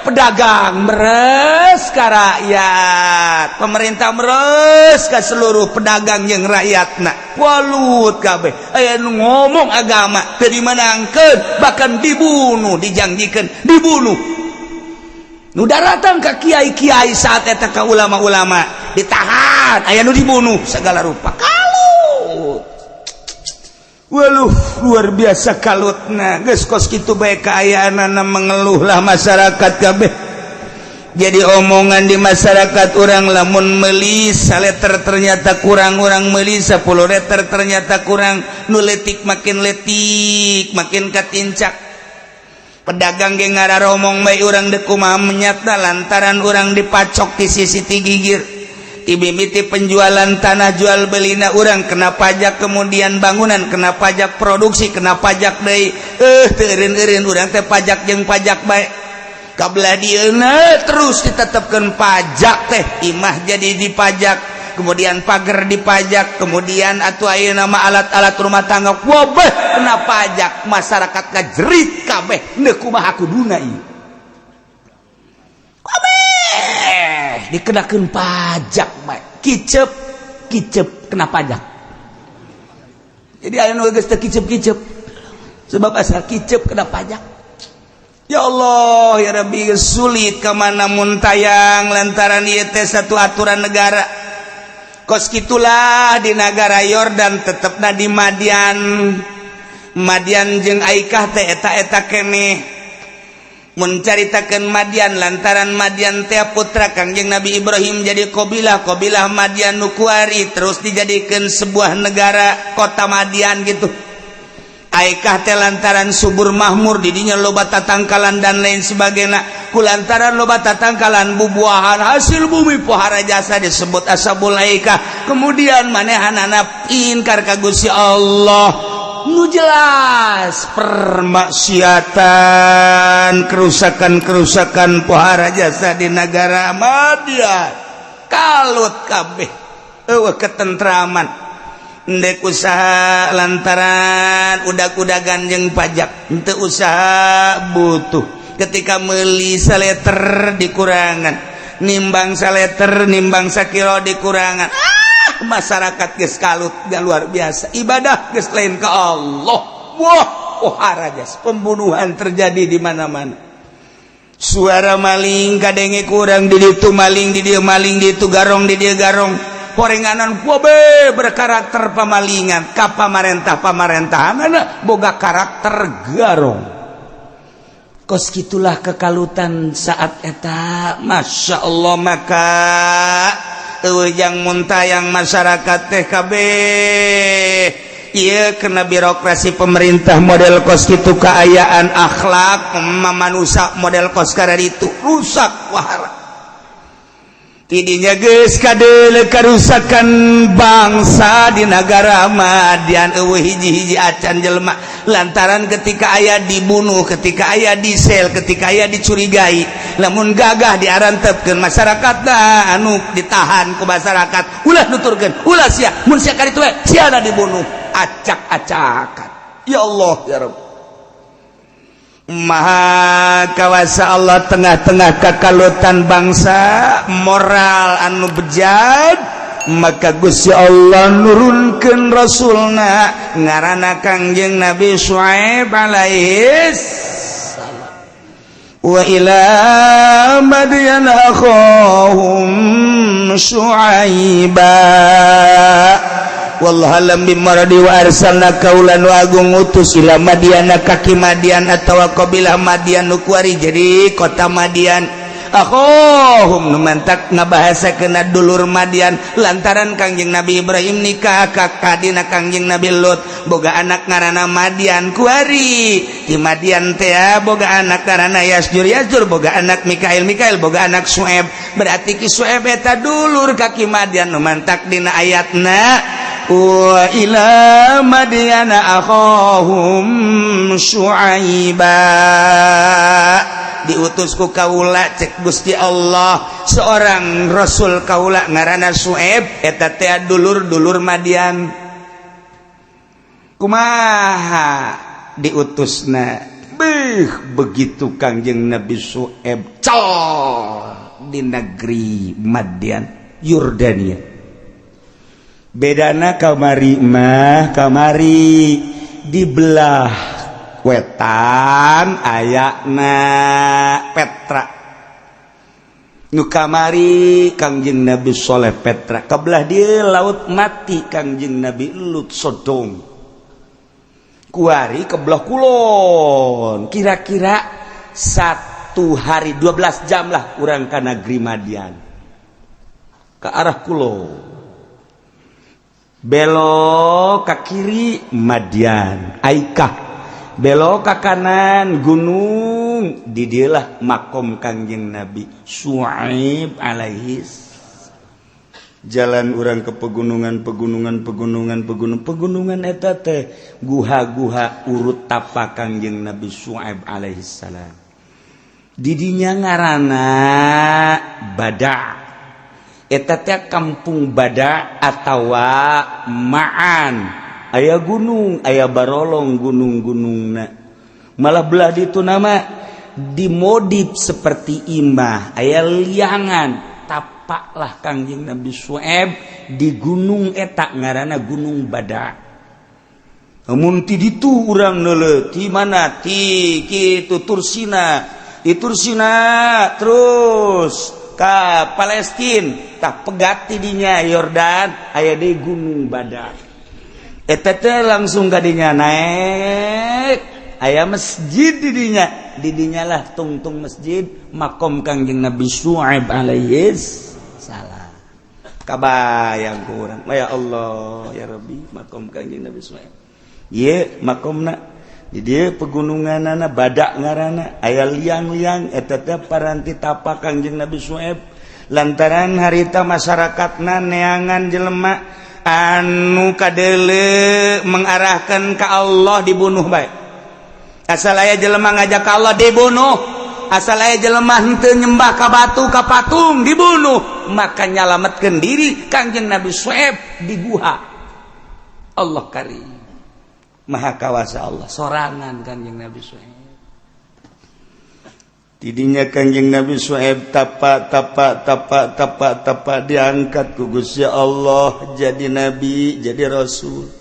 Pedagang meres ke rakyat, pemerintah meres ke seluruh pedagang yang rakyat. Nah, walut kabeh. Aya nu ngomong agama teu dimenangkeun, bahkan dibunuh, dijanjikan dibunuh. Nu daratang ka kiai-kiai saat eta, ka ulama-ulama, ditahan, aya nu dibunuh, segala rupa kalut. Waluh, luar biasa kalutna. Geus kos kitu bae kaayaanana, mengeluhlah masyarakat kabeh. Jadi omongan di masyarakat orang, lamun meuli saleter ternyata kurang, orang meuli 10 liter ternyata kurang. Nu letik makin letik, makin katincak. Pedagang ge ngararomong bae urang dek kumaha menyata lantaran urang dipacok di sisi ti gigir. Tibimiti penjualan tanah, jual belina urang kena pajak, kemudian bangunan kena pajak, produksi kena pajak deui. Teu eureun-eureun urang teh pajak jeung pajak bae. Kabelah dieuna terus ditetepkeun pajak teh, imah jadi dipajak, kemudian pagar dipajak, kemudian atuh ayeuna mah alat-alat rumah tangga wabeh kena pajak. Masyarakat ngajerit kabeh, neuk kumaha kuduna ieu? Kabeh dikenakeun pajak bae. Kicep kicep kena pajak. Jadi aya nu geus teu kicep-kicep sebab asal kicep kena pajak. Ya Allah, ya Rabbi, sulit kemana muntayang lantaran ieu teh satu aturan negara. Kos gitulah di negara Yordan, tetepna di Madian. Madian jeung Aikah teh eta-eta keneh. Mencaritakan Madian lantaran Madian teh putra Kangjeng Nabi Ibrahim, jadi qabilah qabilah Madian nu kuari terus dijadikan sebuah negara, kota Madian gitu. Aikah teh lantaran subur mahmur, didinya loba tatangkalan dan lain sebagainya. Kulantaran loba tatangkalan, bubuahan, hasil bumi, pohara jasa, disebut ashabul aikah. Kemudian manehanana inkar ka Gusti Allah. Nu jelas permaksiatan, kerusakan-kerusakan pohara jasa di negara Madian. Kalut kabeh, eueuh ketentraman. Ndek usaha lantaran udag-udagan jeung pajak, henteu usaha butuh. Ketika meuli saleter dikurangan, nimbang saleter, nimbang sakilo dikurangan. Ah, masyarakat geus kalut gak luar biasa. Ibadah geus lain ke Allah. Wah, pohara jas pembunuhan terjadi di mana-mana. Suara maling kadenge kurang, di ditu maling, di dieu maling, di itu garong, di dieu garong. Horenganan wabe berkarakter pamalingan ka pamarentah. Pamarentahan boga karakter garong. Kos gitulah kekalutan saat eta. Masya Allah, maka yang muntayang masyarakat teh kabeh. Iya, kena birokrasi pemerintah model kos gitu, keayaan akhlak manusia model kos itu rusak wahara. Tidinya geus kadeuleu karusakan bangsa di negara Madian, eueuh hiji-hiji acan jelema lantaran ketika aya dibunuh, ketika aya disel, ketika aya dicurigai. Lamun gagah diarantepkeun masyarakat anu ditahan ku masyarakat, ulah nuturkeun, ulah sia, mun sia kaditu we siana dibunuh. Acak-acakan. Ya Allah, ya Rabb. Maha kawasa Allah. Tengah-tengah kakalutan bangsa moral anu bejat, maka Gusti Allah nurunkan Rasulna, ngaranna Kangjeng Nabi Syuaib alaihis salam. Wa ila madyan akhahum syuaiba. Wallahu a'lam bimaradi. Wa arsalna, kaula nu agung ngutus, ila Madyana ka ki Madian atawa qabilah Madian nu kuari jadi kota Madian, akhahum nu mantak ngabahasa kena dulur Madian, lantaran Kangjeng Nabi Ibrahim nikah ka kadina Kangjeng Nabi Lut, boga anak ngaranna Madian. Kuari di Madian teh boga anak ngaranna Yasjur, Yasjur boga anak Mikail, Mikail boga anak Sueb. Berarti ki Sueb eta dulur ka ki Madian, nu mantak dina ayatna wa ila madyana akhahum syuaiba. Diutus ku kaula, cek Gusti Allah, seorang rasul kaula ngaranna Sueb, eta teh dulur-dulur Madian. Kumaha diutusna? Beuh, begitu Kangjeng Nabi Sueb col di negeri Madian, Yordania. Bedana kamari mah, kamari di belah wetan ayana Petra, nu kamari Kangjeng Nabi Soleh Petra, kebelah dia Laut Mati, Kangjeng Nabi Lut Sodom. Kuari kebelah kulon, kira-kira satu hari 12 jam lah kurang ke negeri Madian. Ke arah kulon belok ke kiri Madian Aikah, belok ke kanan gunung, didilah makom Kangjeng Nabi Suaib alaihis. Jalan orang ke pegunungan, pegunungan, pegunungan, pegunungan, pegunungan, eta teh guha-guha urut tapa Kangjeng Nabi Suaib alaihi salam. Didinya ngaranna Bada. Eta teh kampung Bada atawa Ma'an. Aya gunung, aya barolong gunung-gunungna. Malah belah ditu nama dimodif seperti imah, aya liangan. Tapaklah Kangjeng Nabi Su'aib di gunung eta, ngaranna Gunung Bada. Mun ti ditu urang neuleuh ti mana, ti kitu Tursina, di Tursina terus ka Palestina, tah pegat ti dinya Yordan, aya di Gunung Bada. Eta teh langsung kadinya naik, aya masjid di dinya. Di dinya lah tungtung masjid makom Kangjeng Nabi Syuaib alaihi salam. Kabayang kurang, ya Allah, ya Rabbi, makom Kangjeng Nabi Syuaib. Ye makomna di dieu pegununganana Badak ngaranna, aya liang-liang, eta teh paranti tapa Kangjeng Nabi Syuaib, lantaran harita masyarakatna neangan jelema anu kadele mengarahkan ke Allah dibunuh baik. Asal aya jelema ngajak ke Allah dibunuh, asal aya jelema henteu nyembah ka batu, ka patung dibunuh. Maka nyalametkeun diri Kangjeng Nabi Syuaib di guha. Allah karim, maha kawasa Allah. Sorangan Kangjeng Nabi Syuaib. Tidinya Kangjeng Nabi Syuaib tapa, tapa, tapa, tapa, tapa, diangkat ku Gusti Allah jadi nabi, jadi rasul.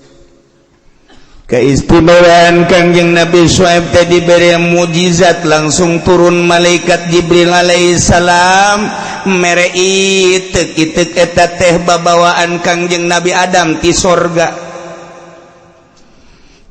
Keistimewaan Kangjeng Nabi Syuaib tadi diberi mujizat, langsung turun malaikat Jibril alaihissalam mere itek. Itek eta teh babawaan Kangjeng Nabi Adam ti sorga.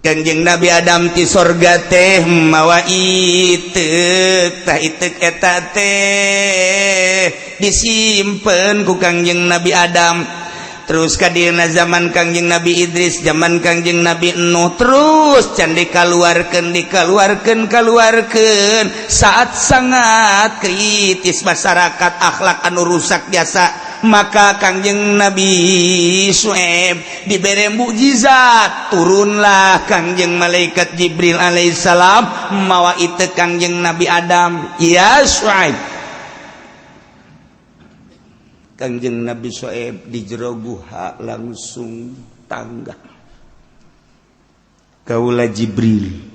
Kanjeng Nabi Adam ti sorga teh mawa itek. Tah, itek eta teh disimpen ku Kangjeng Nabi Adam. Terus kadina zaman Kangjeng Nabi Idris, zaman Kangjeng Nabi Nuh, terus can dikaluarkeun, dikaluarkeun, kaluarkeun saat sangat kritis masyarakat, akhlak anu rusak biasa. Maka Kangjeng Nabi Su'aib diberi mukjizat, turunlah Kangjeng malaikat Jibril alaihissalam mawa itu Kangjeng Nabi Adam. Ya Su'aib. Kangjeng Nabi Su'aib di jero guha langsung tangga. Kaula Jibril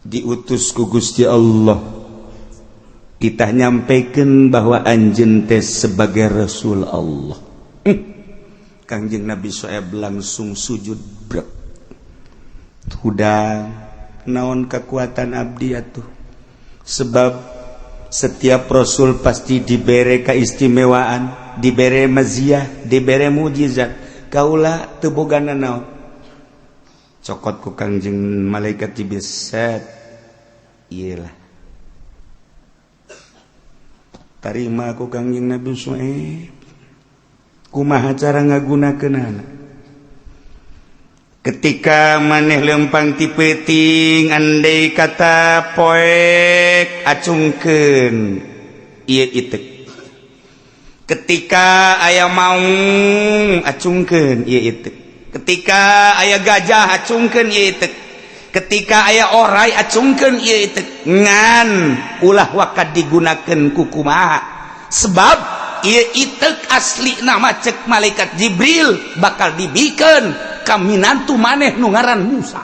diutus ku Gusti Allah, kita nyampaikan bahwa anjeun teh sebagai Rasul Allah. Kangjeng Nabi Syuaib langsung sujud brek. Hudang, naon kekuatan abdi atuh? Sebab setiap rasul pasti diberi keistimewaan, diberi maziah, diberi mujizat. Kaula teu boga naon. Cokot ku Kangjeng malaikat Jibril, set. Iyalah. Tarima ku Kangjeng Nabi Syuaib. Kumaha cara ngagunakeunana? Ketika maneh lempang ti peuting, andai kata poek, acungkeun ieu itek. Ketika aya maung, acungkeun ieu itek. Ketika aya gajah, acungkeun ieu itek. Ketika aya orai, acungkeun ieu itek. Ngan ulah waka digunakeun ku kumaha, sebab ieu itek asli nama, cek malaikat Jibril, bakal dibikeun ka minantu maneh nu ngaran Musa,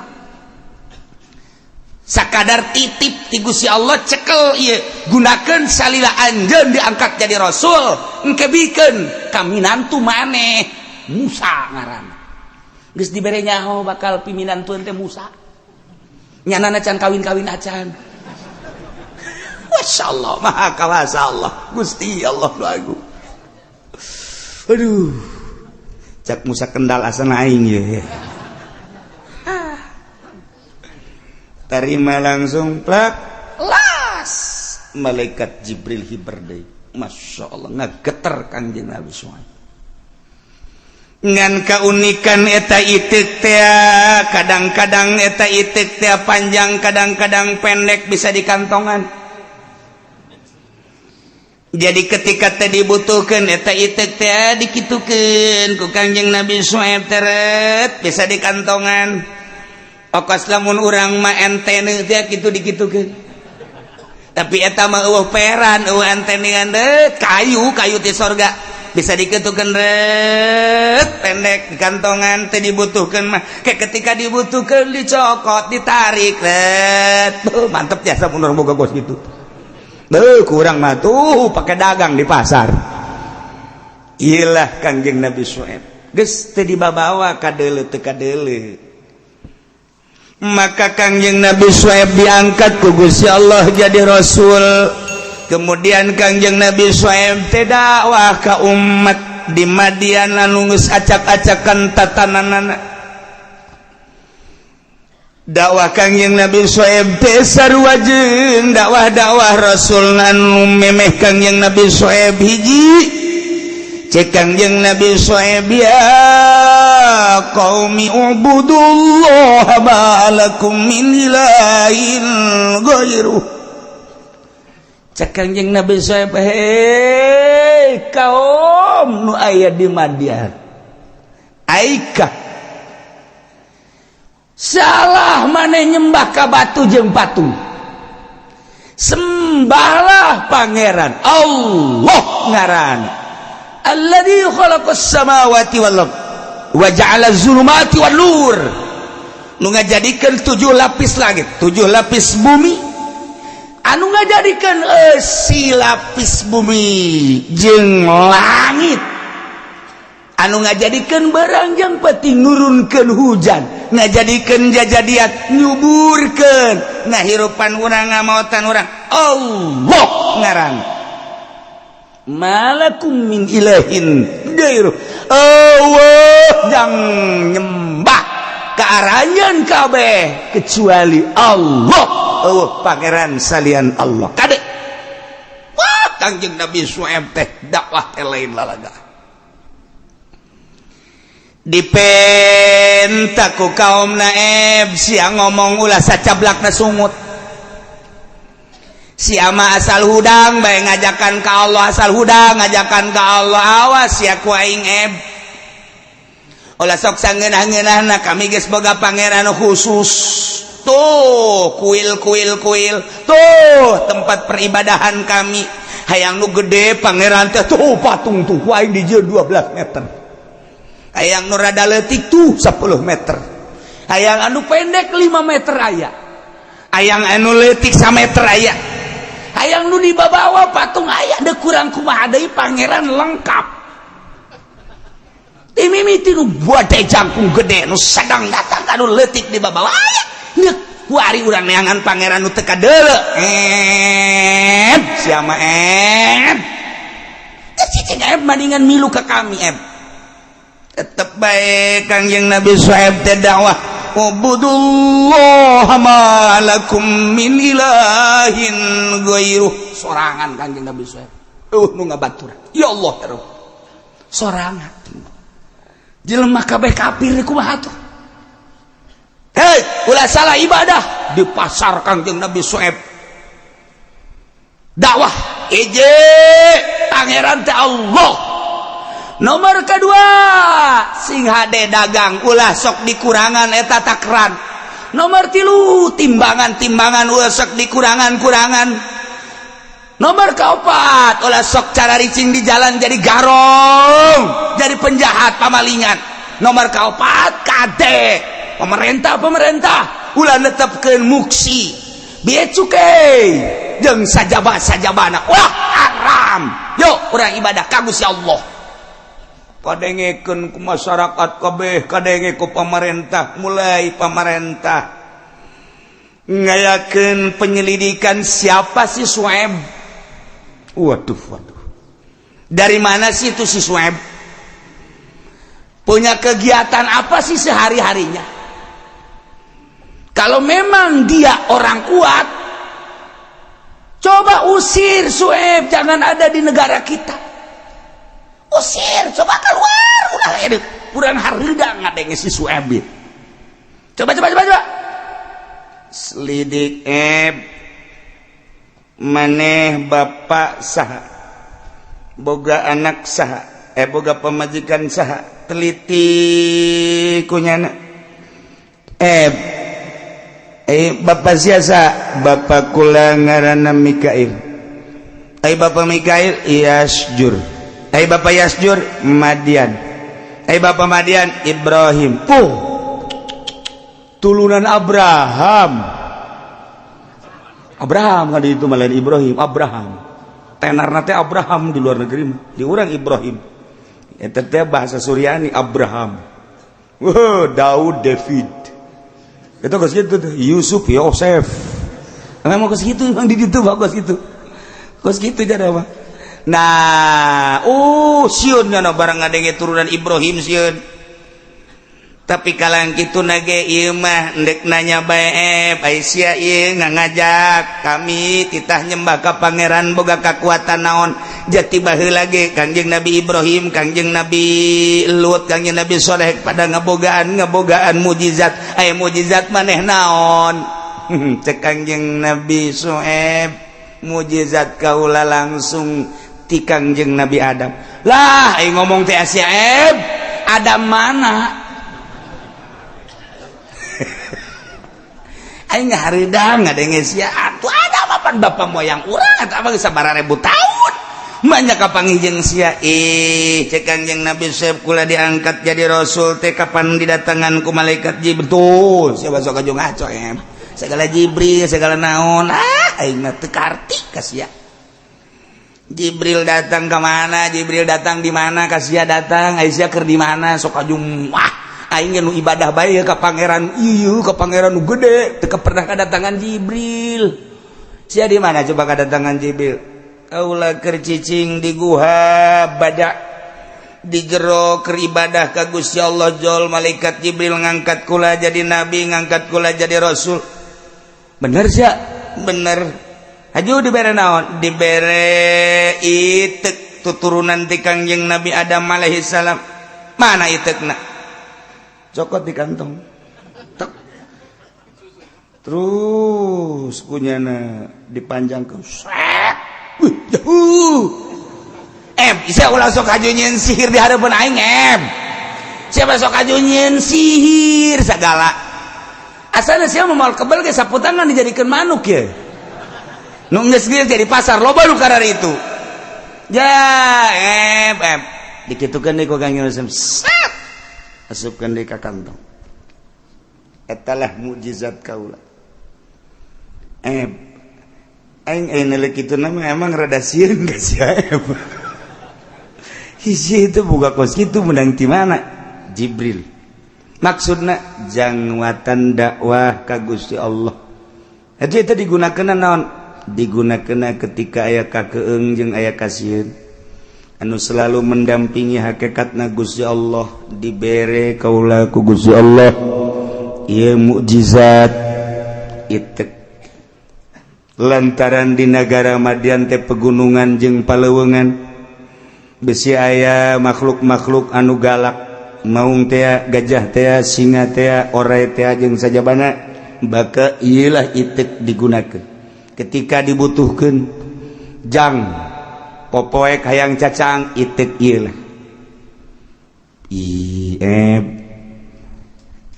sakadar titip ti Gusti Allah. Cekel ieu, gunakeun salila anjeun diangkat jadi rasul, engke bikeun ka minantu maneh, Musa ngaranna. Geus dibere nyaho bakal piminantueun teh Musa. Nyanana can kawin-kawin acan. Masya Allah, maha kawasa Allah, Gusti Allah nu agung. Aduh, cak Musa Kendal asana aing ye. Ah. Terima langsung, plak las malaikat Jibril hiber deui. Masya Allah, ngageter Kangjeng Nabi Syuaib. Ngan keunikan eta itik teh, kadang-kadang eta itik teh panjang, kadang-kadang pendek, bisa dikantongan. Jadi ketika teh dibutuhkan, eta itik teh dikitukeun ku Kangjeng Nabi Syuaib, teret, bisa dikantongan. Okos lamun urang mah antena teh kitu dikitukeun, tapi eta mah euweuh peran, euweuh antenean, kayu kayu ti sorga bisa dikitukeun, ret, pendek, di kantongan teh dibutuhkan mah. Kayak ketika dibutuhkan, dicokot, ditarik, ret. Beuh, mantep jasa mun urang boga kos gitu. Beuh, kurang mah tuh pakai dagang di pasar. Iyalah Kangjeng Nabi Syuaib geus teu dibabawa kadeuleu teu kadeuleu. Maka Kangjeng Nabi Syuaib diangkat ku Gusti Allah jadi rasul. Kemudian Kangjeng Nabi Syuaib teh dakwah ka umat di Madian anu geus acak-acakan tatananana. Dakwah Kangjeng Nabi Syuaib teh sarua jeung dakwah-dakwah rasul anu memeh Kangjeng Nabi Syuaib hiji. Cek Kangjeng Nabi Syuaib, "Ya qaumi ubudullah ma lakum min ilahin ghairuh." Cek Kangjeng Nabi Syuaib, "Hei kaum nu aya di Madian, Aikah, salah maneh nyembah ka batu jeung patung? Sembahlah Pangeran Allah ngaran, alladzi khalaqas samawati wal ard wa ja'ala zulumati wan nur, nu ngajadikeun tujuh lapis langit, tujuh lapis bumi, anu ngajadikeun eusi lapis bumi jeung langit, anu ngajadikeun beurang jeung peuting, nurunkeun hujan, ngajadikeun jajadian, nyuburkeun, ngahirupan urang, ngamaotan urang, Allah ngaran. Malakum min ilahin gairuh. Allah jang nyembah ka aranjeun kabeh kecuali Allah, euweuh pangeran salian Allah." Kade, wah, Kangjeng Nabi Syuaib teh dakwah teh lain lalaga. Dipenta ku kaum naeb, sia ngomong ulah sacablakna sungut. Sia mah asal hudang bae ngajakan ka Allah, asal hudang ngajakan ka Allah. Awas sia ku aing eb, ulah sok sangeunah-ngeunahna. Kami geus boga pangeran khusus tuh, kuil kuil kuil tuh tempat peribadahan kami. Hayang nu gede pangeran teh, tuh patung tuh ku aing dijieun 12 meter. Hayang nu rada leutik, tuh 10 meter. Hayang anu pendek 5 meter aya, hayang anu leutik sameter aya, hayang nu dibawa patung aya. Deuk kurang kumaha deui, pangeran lengkap. Mimiti nu gede jangkung gede, nu sedang datang anu leutik di bawah aya. Neuk kuari urang neangan pangeran nu teu kadeuleu. Eb sia mah, eb cicing, eb mendingan milu ka kami, eb. Tetep bae Kangjeng Nabi Syuaib teh dakwah, "Ubudullah ma lakum min ilahin ghairuh." Sorangan Kangjeng Nabi Syuaib, nu ngabaturan. Ya Allah ya Rabb, sorangan jelema kabeh kafir, kumaha tuh? Hei, ulah salah ibadah di pasar. Kangjeng Nabi Syuaib dakwah, "Hiji, pangeran teh Allah. Nomor kedua, sing hade dagang, ulah sok dikurangan eta takran. Nomor tilu, timbangan-timbangan ulah sok dikurangan-kurangan. Nomor keempat, ulah sok cara ricing di jalan jadi garong, jadi penjahat, pamalingan. Nomor keempat, kade pemerintah, pemerintah ulah netepkeun muksi, bea cukai jeung sajaba sajabana, wah haram. Yuk urang ibadah ka Gusti Allah." Kadengekeun ku masyarakat kabeh, kadenge ku pemerintah. Mulai pemerintah ngayakeun penyelidikan, siapa sih Sueb? Waduh, waduh, dari mana sih itu si Sueb? Punya kegiatan apa sih sehari-harinya? Kalau memang dia orang kuat, coba usir Sueb, jangan ada di negara kita. Usir, coba keluar. Udah ini kurang harga ngadenge si Sueb. Coba, coba, coba, coba selidik. Eb, maneh bapak saha? Boga anak saha? Eh, boga pemajikan saha? Teliti kunyana. Eh eh, bapak siasa? Bapak kula ngaranna Mikail. Eh, bapak Mikail? Yasjur. Eh, bapak Yasjur? Madian. Eh, bapak Madian? Ibrahim. Oh, tulunan Abraham. Abraham kan itu malah Ibrahim. Abraham tenar nate Abraham di luar negeri, di orang Ibrahim. Eta teh bahasa Suryani Abraham. Wow, Daud, David itu kos gitu tuh. Yusuf, Yosef, memang kos gitu, memang di situ bagus gitu, kos gitu jadi apa. Nah, sieun nyana barang ngadenge turunan Ibrahim, sieun. Tapi kalang kitu nage ieu mah endek nanya bae. Ai sia ieu ngajak kami titah nyembah ka pangeran, boga kakuatan naon? Jati baheula ge Kangjeng Nabi Ibrahim, Kangjeng Nabi Lut, Kangjeng Nabi Soleh pada ngabogaan ngabogaan mujizat. Aya mujizat maneh naon? Cek Kangjeng Nabi Su'aib, "Mujizat kaula langsung ti Kangjeng Nabi Adam." Lah, aing ngomong teh sia eb, Adam mana? Aing hareudang ngadenge sia atuh. Adam apa? Bapak moyang urang atau apa, sabaraha ribu tahun banyak kapanggih jeung sia. Ih, cek Kangjeng Nabi Syuaib, "Kula diangkat jadi rasul teh kapan didatangan ku malaikat Jibril." Betul, siapa sok aju ngaco em segala Jibril segala naon. Ah, aing mah teu karti ka sia. Jibril datang ke mana? Jibril datang di mana? Ka sia datang, ai sia keur di mana? Sok aju. Wah, aing nu ibadah bae ka pangeran ieu, ka pangeran nu gede, teu pernah kedatangan Jibril. Sia di mana coba kedatangan Jibril? Kaula keur cicing di guha badak di jero, keur ibadah ka Gusti Allah. Jol malaikat Jibril ngangkat kula jadi nabi, ngangkat kula jadi rasul. Bener sia? Bener. Haju dibere naon? Dibere itek tuturunan ti Kangjeng Nabi Adam alaihi salam. Mana itekna? Cokot di kantong. Tek. Terus kunyana dipanjangkeun. Sek. Wih, jauh. Em, sia ulah sok haju nyieun sihir di hadapan aing, em. Siapa sok haju nyieun sihir segala. Asalna sia moal kebel ge saputangan dijadikeun manuk ya. Nu geus jadi pasar loba nu karar itu. Ya, em, em. Dikitukeun deui ku Kang Yusuf. Set. Asupkeun deui ka kantong. Etalah mukjizat kaula. Eh, aing aing neuleuh kitu nama emang rada sieun ka sia. Hiji itu buka kos kitu menang ti mana? Jibril. Maksudna jangwatan dakwah ka Gusti Allah. Itu itu digunakan naon? Digunakan ketika aya kakeung jeung aya kasieun. Anu selalu mendampingi hakikatna Gusti Allah, dibere kaula ku Gusti Allah. Ieu mukjizat itek lantaran di negara Madian teh pegunungan jeung palewengan, besi aya makhluk-makhluk anu galak, maung tea, gajah tea, singa tea, orai tea, jeung sajabana. Baka iyalah itek digunakan ketika dibutuhkan jang popoek hayang cacang, itek iyalah. Ih,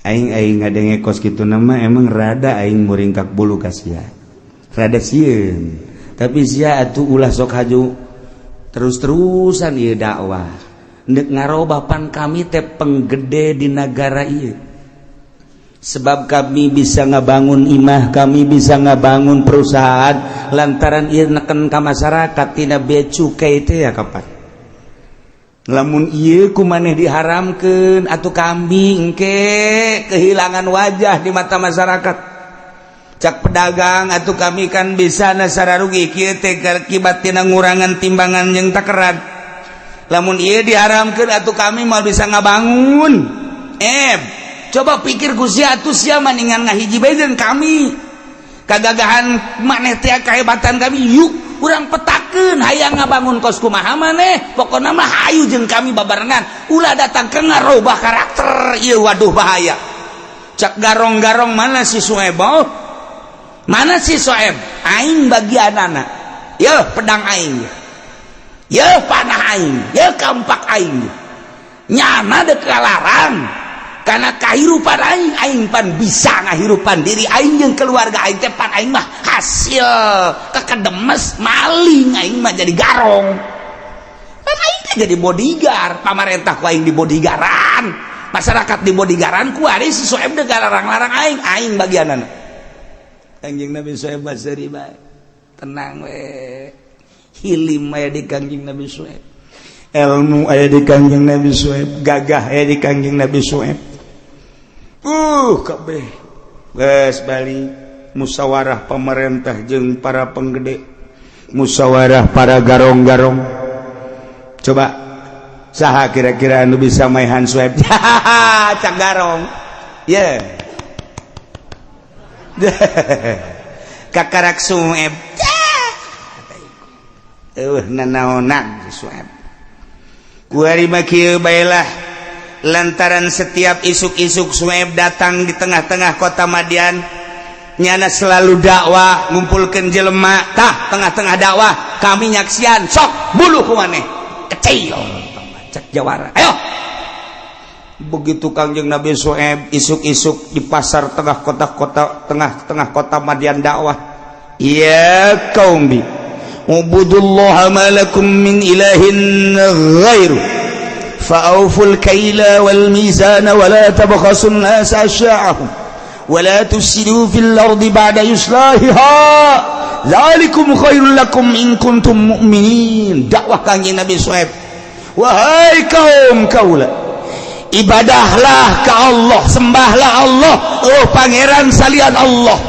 aing aing ngadenge kos kitu nama emang rada aing muringkak bulu ka sia, rada sieun. Tapi sia atuh ulah sok haju terus-terusan ieu dakwah ndek ngarobah. Pan kami teh penggede di negara ieu, sebab kami bisa ngabangun imah, kami bisa ngabangun perusahaan lantaran ieu neken ka masyarakat tina bea cukai teh ya. Kapan lamun ieu ku maneh diharamkeun atuh kami engke kehilangan wajah di mata masyarakat. Cak pedagang atau kami kan bisa nasara rugi kieu teh akibat tina ngurangan timbangan yang takeran. Lamun ieu diharamkeun atuh kami mau bisa ngabangun. Eh, coba pikir ku sia atuh, sia maningan ngahiji bae jeung kami, kagagahan maneh teh kehebatan kami. Yuk, urang petakeun, hayang ngabangun kos kumaha maneh, pokona mah hayu jeung kami babarengan, ulah datang ke ngarobah karakter ieu. Waduh, bahaya. Cak garong-garong, mana si Sueb? Oh, mana si Soeb? Aing bagian anak ya, pedang aing ya, panah aing ya, kampak aing. Nyana dek larang karena kehidupan aing, aing pan bisa ngahirupan diri aing jeung keluarga aing teh. Pan aing mah hasil kekedemes maling, aing mah jadi garong, pan aing teh jadi bodyguard pamarentah, ku aing di bodyguardan, masyarakat di bodyguardan ku ari. Si Soeb dek larang-larang aing, aing bagianana. Kanjeng Nabi Soeb baseri bae, tenang we. Hilim aya di Kanjeng Nabi Soeb, ilmu aya di Kanjeng Nabi Soeb, gagah aya di Kanjeng Nabi Soeb. Kabeh geus balik, musyawarah pemerintah jeung para penggede, musyawarah para garong-garong. Coba saha kira-kira anu bisa maehan Sueb? Cak garong, ye yeah. Kakarak Sueb eueuh nanaonan si Sueb kuari mah. Kieu bae lah, lantaran setiap isuk-isuk Sueb datang di tengah-tengah kota Madian, nyana selalu dakwah, ngumpulkan jelema. Tah, tengah-tengah dakwah kami nyaksian, sok buluh ku maneh kecil, cek jawara ayo. Begitu Kangjeng Nabi Sueb isuk-isuk di pasar tengah kota-kota, tengah-tengah kota Madian dakwah, "Ya qaumi ubudullaha ma lakum min ilahin ghairu fa'awful kaila wal mizana wa la tabkhasun nas asya'ahum wa la tufsidu fil ardi ba'da islahiha, dzalikum khairul lakum in kuntum mu'minin." Dakwah Kangjeng Nabi Suhaib, wahai kaum kaula, ibadahlah ke Allah, sembahlah Allah, oh pangeran salian Allah.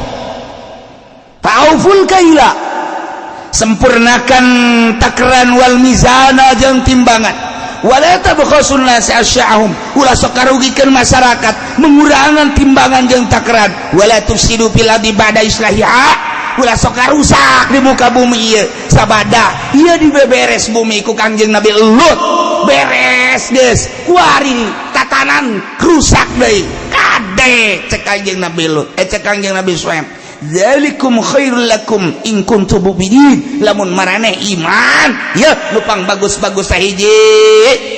Fa'auful kaila, sempurnakan takran, wal mizana, jeung timbangan, wala tabkhasun nasi asya'ahum, ulah sok karugikeun masyarakat mengurangan timbangan jeung takran, wala tufsidu fil ardi ba'da islahiha, ulah sok rusak di muka bumi ieu sabada ieu dibeberes bumi ku Kangjeng Nabi Lut. Beres geus, kuari tatanan rusak deui. Kade, cek Kangjeng Nabi Lut, eh, cek Kangjeng Nabi Suhaib, "Zalikum khairul lakum in kuntum mu'minin." Lamun maraneh iman ya, lupang bagus-bagus, sahiji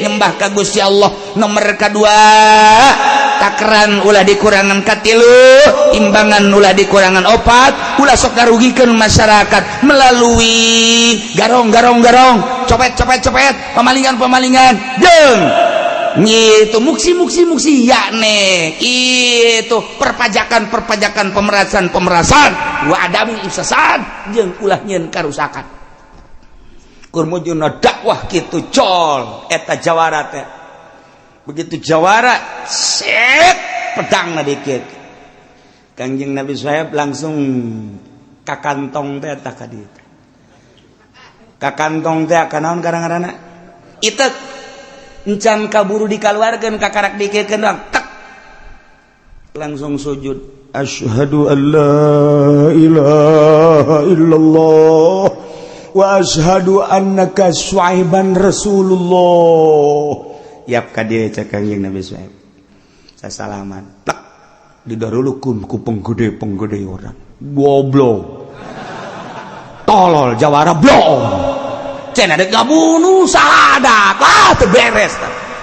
nyembah ka Gusti Allah, nomor kedua takran ulah dikurangan, katilu timbangan ulah dikurangan, opat ulah sok karugikeun masyarakat melalui garong garong garong, copet copet copet, pemalingan pemalingan, jeung Gitu muksi muksi muksi yakne itu perpajakan perpajakan, pemerasan pemerasan, wa adami ifsad, jeung ulah nyieun karusakan. Kur mujuna dakwah kitu col eta jawara teh. Begitu jawara set pedang dikit, Kangjeng Nabi Suhaib langsung ka kantong teh eta ka dieu, ka kantong teh kanaon karang-karana itek encan kaburu dikaluarkeun, kakarak dikiekeun doang, tek langsung sujud, asyhadu an la ilaha illallah wa asyhadu annaka Syuaiban Rasulullah. Yap ka dieu, cek Kangjeng Nabi Suhaib, sasalaman plek didarulukun ku penggede-penggede orang, goblok, tolol, jawara blong cenah dek ngabunuh sahadat. Ah, teu beres.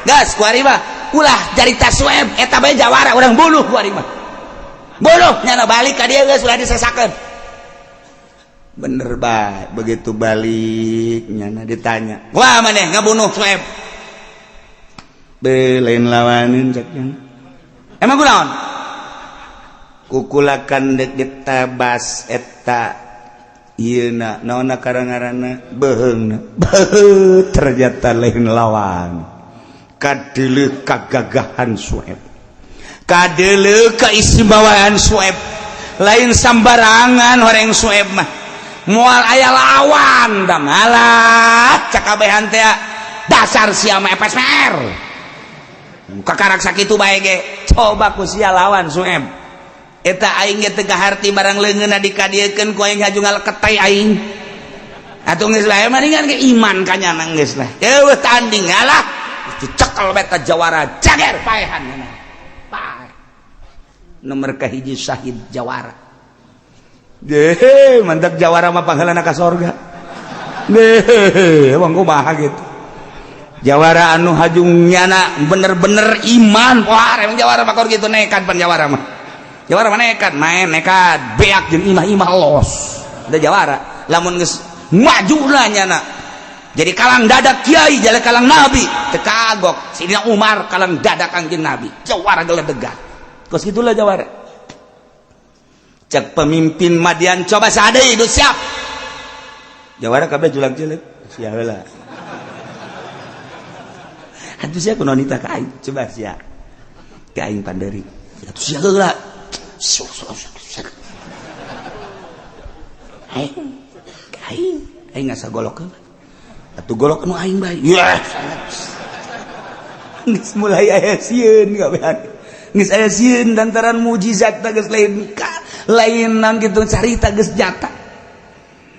Gas kuari mah ulah carita Sueb eta bae, jawara urang bunuh kuari mah, bunuh. Nyana balik ka dieu geus ulah disesakeun. Bener bae, begitu balik nyana ditanya, wah, maneh ngabunuh Sueb? Be, lain lawanin, cek nyana. Emang kunaon? Kukulakan dek ditabas eta ieu na naonna karang-ngaranna beheungna. Beuh, ternyata lain lawan. Kadeuleuh kagagahan Sueb, kadeuleuh keistimewaan Sueb, lain sambarangan orang Sueb mah, moal aya lawan da. Malah cakabehan teh, dasar sia mah FSPR, kakarak sakitu bae ge. Coba ku sia lawan Sueb eta, aing ge teu kaharti barang leungeunna dikadiekeun ku aing haju ngaleketai aing atuh. Geus lah, mendingan ge iman ka nyana, geus lah eueuh tanding. Alah, dicekel beta jawara jager paehan. Paeh nomor kahiji syahid jawara. Deh, mantap, jawara mah pangheulana ka sorga. Deh, emang kumaha gitu jawara anu hajung nyana bener-bener iman. Wah, emang jawara mah gitu nekat pan. Jawara mah, jawara mah nekat main, nekat beak jeung imah-imah los. Ada jawara lamun geus maju lah nyana jadi kalang dadak kiai, jadi kalang nabi teu kagok. Sidina Umar kalang dadak Kangjeng Nabi, jawara geledegan kos gitulah jawara. Cek pemimpin Madian, coba sade itu siap jawara kabeh julak-julik sia heula atuh, sia kunaon ka aing, coba sia ka aing panderi atuh, sia heula. Aing aing aing ngasa golok atuh, golok nu aing bae. Ya, geus mulai aya sieun kabehan, geus aya sieun lantaran mujizat geus lain lain nang kitu, carita geus nyata.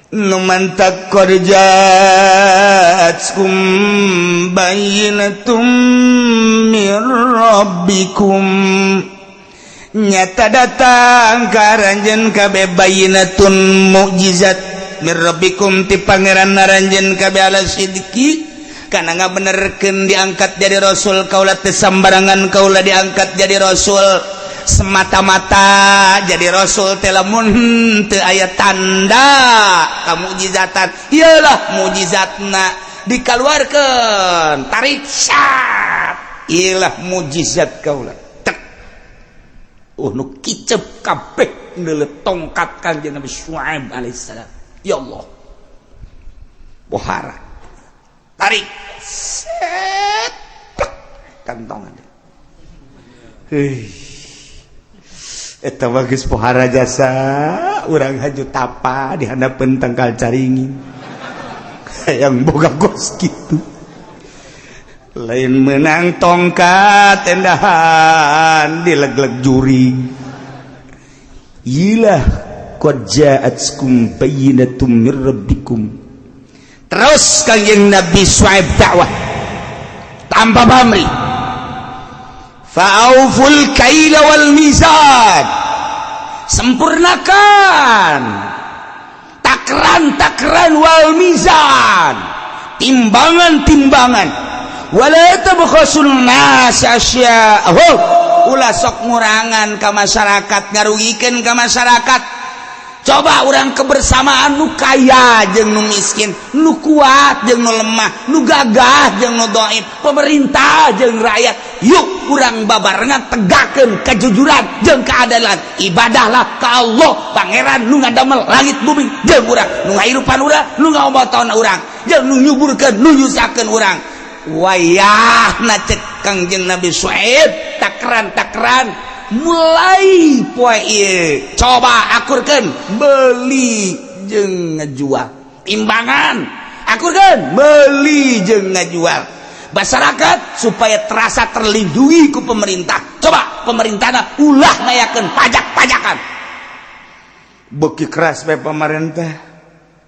Nu mantak qad ja'atkum bayyinatum mir rabbikum, nyata datang ka aranjeun kabeh bayyinatun mukjizat, mir rabbikum ti pangeran aranjeun kabeh, ala sidqi karena ngabenerkeun diangkat jadi rasul kaula. Teu sambarangan kaula diangkat jadi rasul semata-mata. Jadi rasul teh lamun teu aya tanda kamukjizatan, iyalah mukjizatna dikaluarkeun, tarik syat, iyalah mukjizat kaula. Tek oh, nu kicep kabeh neuleuh tongkat Kanjeng Nabi Syuaib alaihissalam. Ya Allah, pohara, tarik set, plek, kantongan. Hei, eta mah geus pohara jasa urang haju tapa di handapeun tangkal caringin hayang boga gos kitu. Lain menang tongkat endahan dilegleg jurig. Ilah qad ja'atkum bayyinatum mir rabbikum. Terus Kanjeng Nabi Syuaib dakwah tanpa pamrih, fa'auful kaila wal mizan, sempurnakan takran-takran, wal mizan, timbangan-timbangan, wala tabkhasun nas asya'ahum, ulah sok ngurangan ka masyarakat, ngarugikeun ka masyarakat. Coba urang kebersamaan, nu kaya jeung nu miskin, nu kuat jeung nu lemah, nu gagah jeung nu doib, pemerintah jeung rakyat. Yuk, urang babarengan tegakkeun kejujuran jeung keadilan. Ibadahlah ka Allah, Pangeran nu ngadamel langit bumi jeung urang, nu ngahirupan urang, nu ngaobotan urang, jeung nu nyuburkeun, nu nyusakeun urang. Wayahna, cek Kangjeng Nabi Suaib, takran-takran mulai poe ieu coba akurkeun beli jeung ngejual, timbangan akurkeun beli jeung ngajual. Masyarakat supaya terasa terlindungi ku pemerintah, coba pemerintah ulah ngayakeun pajak-pajakan. Beki keras bae pemerintah,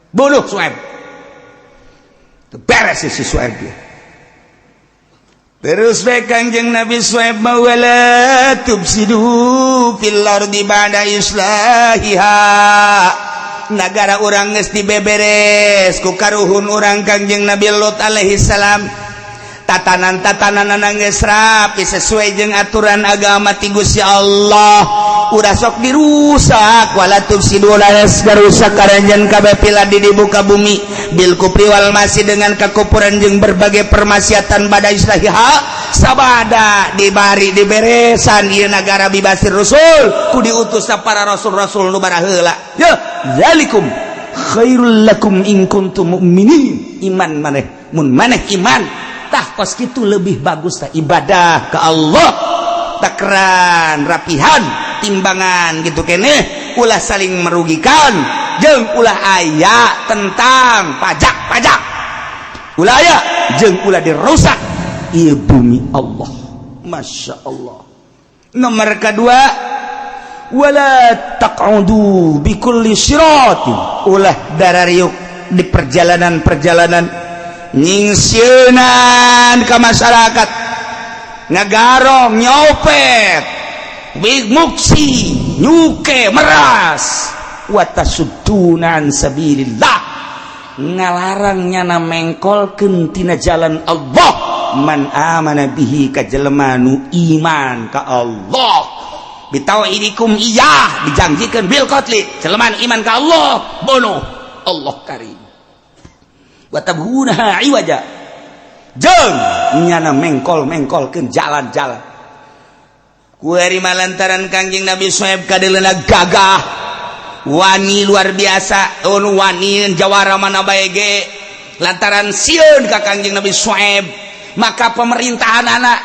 bunuh Suaib. Beres si Suaib dia. Terus bae Kangjeng Nabi Suaib, "Wala tufsidu fil ardi ba'da islahiha." Nagara urang geus dibeberes ku karuhun urang Kangjeng Nabi Lut alaihi salam. Tatanan-tatanan geus rapi sesuai jeung aturan agama ti Gusti Allah. Udah sok dirusak. "Wala tufsidu", ulah garusak karanjeun kabeh, "fil ardi", di muka bumi, "bil kufri wal ma'asi", dengan kekufuran jeung berbagai permaksiatan, "ba'da islahiha", sabada dibari diberesan ieu nagara, "biba'tsir rusul", ku diutus para rasul-rasul nu baraheula. Ya, "Zalikum khairul lakum in kuntum mu'minin." Iman maneh, mun maneh iman, tah kos kitu lebih bagus. Tah, ibadah ke Allah, takran, rapihan timbangan gitu kene, ulah saling merugikan, jeung ulah aya tentang pajak-pajak, ulah aya, jeung ulah dirusak ieu bumi Allah. Masya Allah. Nomor kedua, "Wala taq'udu bikulli siratin", ulah darariuk di perjalanan-perjalanan nyingsieunan ke masyarakat, ngagarong, nyopet, big muksi, nyuke, meras. "Watasudduna an sabilillah", ngalarang nyana mengkolkeun tina jalan Allah, "man amana bihi", ka jelema nu iman ka Allah, "bitauhidikum iyyah", dijanjikeun "bil qatli", jelema nu iman ka Allah bunuh. Allah karim. "Watabghunaha iwaja", jeung nyana mengkol-mengkolkeun jalan-jalan. Kuari lantaran Kangjeng Nabi Suhaib kadeuleuna gagah, wani luar biasa, oh, wani jawara mana bae ge. Lantaran sieun ka Kangjeng Nabi Suhaib, maka pemerintahan anak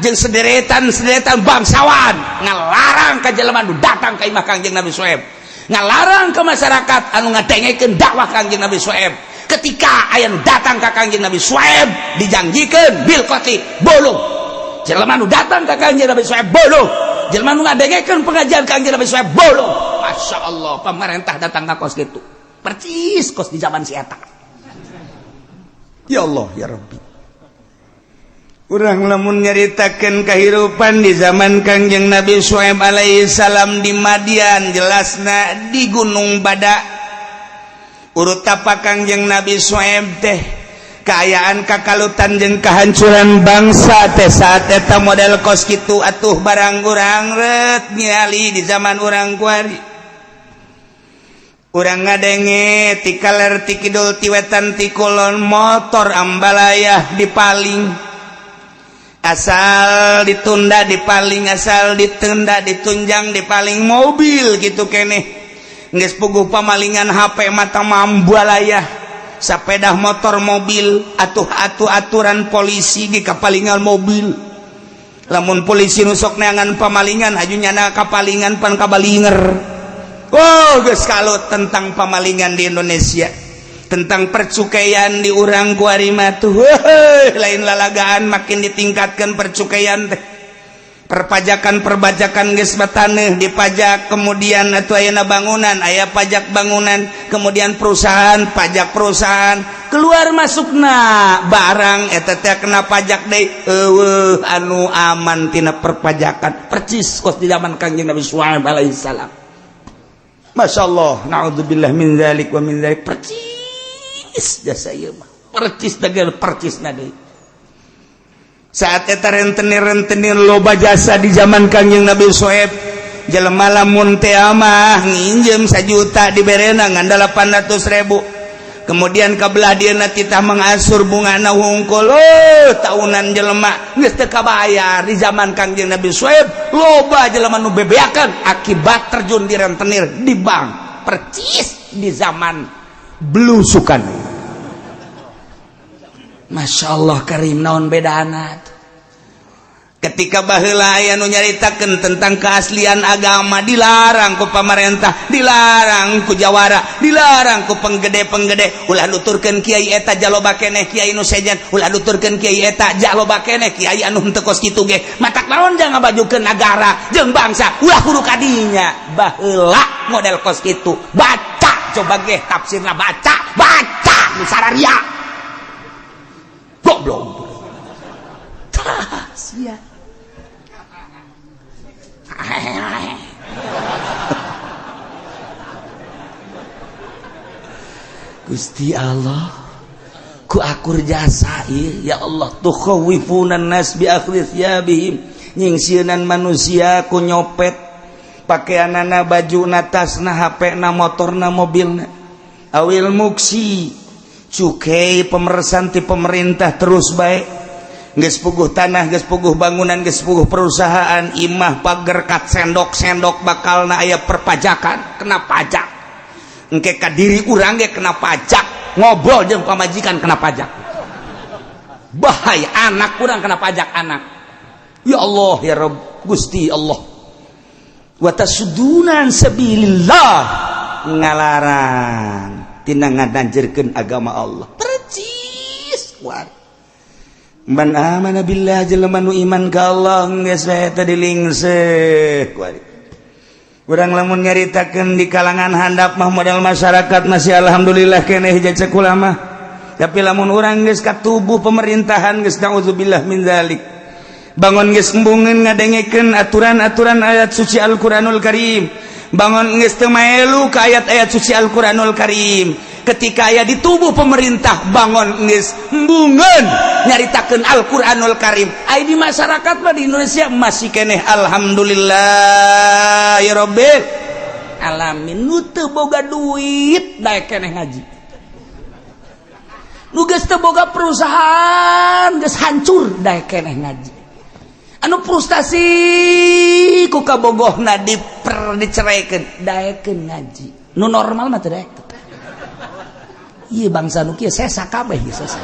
jeung sederetan-sederetan bangsawan ngalarang ka jelema nu datang ka imah Kangjeng Nabi Suhaib, ngalarang ke masyarakat anu ngadengekeun dakwah Kangjeng Nabi Suhaib. Ketika aya nu datang ka Kangjeng Nabi Suhaib, dijanjikeun "bil qatli", bunuh. Jelema nu datang ka Kangjeng Nabi Suhaib, bunuh. Jelema nu ngadengekeun pengajian Kangjeng Nabi Suhaib, bunuh. Masya Allah, pemerintah datang ka kos gitu, percis kos di zaman si eta. Ya Allah, ya Rabbi. Urang lamun nyaritakeun kehidupan di zaman Kangjeng Nabi Suhaib alaihi salam di Madian, jelasna di Gunung Badak urut tapak Kangjeng Nabi Suhaib teh, kaayaan kakalutan jeung kehancuran bangsa teh saat eta model kos kitu atuh. Barang urang ret ningali di zaman urang kuari, urang ngadenge ti kaler, ti kidul, ti wetan, ti kulon, motor ambalayah dipaling, asal ditunda dipaling, asal ditunda ditunjang dipaling, mobil gitu kene geus puguh pamalingan. HP mata mambalayah, sepeda motor, mobil atuh atuh aturan polisi di kapalingan mobil. Lamun polisi nusok neangan pamalingan, aju nyana kapalingan pan kabalinger. Oh, geus kalau tentang pamalingan di Indonesia, tentang percukaian di urang kuari mah tuh lain lalagaan. Makin ditingkatkan percukaian teh, perpajakan, perbajakan geus bataneuh dipajak. Kemudian atuh ayeuna bangunan aya pajak bangunan, kemudian perusahaan pajak perusahaan, keluar masukna barang eta teh kena pajak deui. Eueuh anu aman tina perpajakan, percis kos di zaman Kangjeng Nabi Syuaib alaihi salam. Masya Allah, naudzubillah min dzalik wa min dzalik. Percis jasa ieu mah, percis dagel, percis na deui. Saat eta rentenir-rentenir loba jasa di zaman Kangjeng Nabi Soeb. Jelema lamun teh mah nginjem 1 juta diberena ngan 800.000, kemudian kabelah dieuna titah mengasur bungana hungkul. Oh, tahunan jelema geus teu kabayar. Di zaman Kangjeng Nabi Suhaib loba jelema nu bebeakan akibat terjun di rentenir di bank, percis di zaman blusukan. Masya Allah Karim, naon bedana? Ketika baheula aya nu nyaritakeun tentang keaslian agama, dilarang ku pamarentah, dilarang ku jawara, dilarang ku penggede-penggede. Ulah nuturkeun kiai eta, jaloba keneh kiai nu sejen. Ulah nuturkeun kiai eta, jaloba keneh kiai anu henteu kos kitu ge. Matak naon jangan ngabajukeun negara jeung bangsa, ulah kudu kadinya. Baheula model kos kitu. Baca coba ge tafsirna, baca, baca nu sararia, goblok. Tah sia. Gusti Allah, ku akur jasa ieu, ya Allah. Tukhawwifunan nas bi akhdhi thiyabihim, nyingsieunan manusia ku nyopet pakaianana, bajuna, tasna, HP na, motorna, mobilna. Awil muksi, cukai pemeresan ti pemerintah terus baik. Geus puguh tanah, geus puguh bangunan, geus puguh perusahaan, imah, pagar kat sendok-sendok bakalna aya perpajakan, kena pajak. Engke ka diri urang ge kena pajak, ngobrol jeung pamajikan kena pajak. Bahaya, anak kurang kena pajak anak. Ya Allah ya Rabb, Gusti Allah. Wa tasudunan sabilillah, ngalarang tina ngadanjerkeun agama Allah. Percis kuat. Man amana billah, jelema nu iman ka Allah geus bae teh dilingseh kuari. Urang lamun nyaritakeun di kalangan handap mah modal masyarakat masih alhamdulillah keneh hiji cek ulama. Tapi lamun urang geus ka tubuh pemerintahan geus naudzubillah min zalik. Bangun geus embungeun ngadengekeun aturan-aturan ayat suci Al-Qur'anul Karim. Bangun geus teu maelu ka ayat-ayat suci Al-Qur'anul Karim. Ketika aya di tubuh pemerintah bangun geus embungeun nyaritakeun Al-Qur'anul Karim. Aya di masyarakat mah di Indonesia masih keneh alhamdulillah ya rabbil alamin. Nu teu boga duit daek keneh ngaji. Nu geus teu boga perusahaan, geus hancur, daek keneh ngaji. Anu frustasi ku kabogohna diper diceraikeun daekeun ngaji. Nu normal mah teu daek. Ieu bangsa nu kieu sesa kabeh ieu sesa.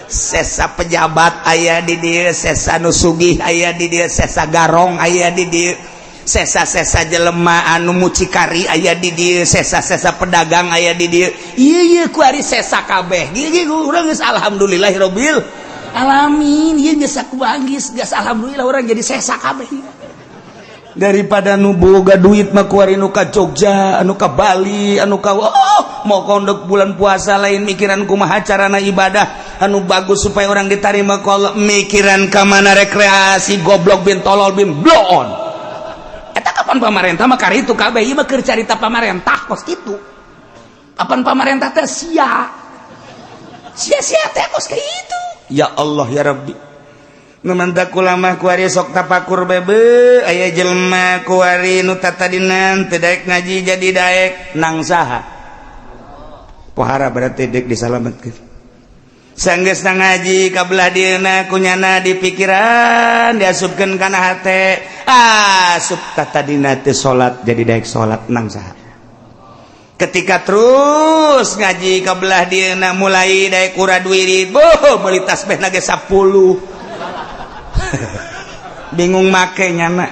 Sesa pejabat aya di dieu, sesa nu sugih aya di dieu, sesa garong aya di dieu, sesa-sesa jelema anu mucikari aya di dieu, sesa-sesa pedagang aya di dieu. Ieu ieu ku ari sesa kabeh. Ieu urang geus alhamdulillahirabbil alamin. Ieu geus aku bangis, geus alhamdulillah urang jadi sesa kabeh. Daripada nu boga duit mah kuari nu ka Jogja, anu ka Bali, anu ka oh, mau kondok bulan puasa lain mikiran kumaha carana ibadah anu bagus supaya orang diterima ku Allah, mikiran ka mana rekreasi, goblok bin tolol bin bloon. Eta kapan pamarentah mah karitu kabeh, ieu mah keur carita pamarentah kos kitu. Apan pamarentah teh sia. Sia-sia teh kos kitu. Ya Allah ya Rabbi. Nu mantak ulama kuari sok tapakur bebe, aya jelema kuari nu tatadinan teu daek ngaji jadi daek nang saha. Pohara berarti dek disalametkeun. Sanggeus na ngaji kabelah dieuna kunyana di pikiran diasupkeun kana hate, asup tatadina teu salat jadi daek salat nang saha. Ketika terus ngaji kabelah dieuna mulai daek urad wirid, boh meuli tasbih na ge 10. Bingung make nyana.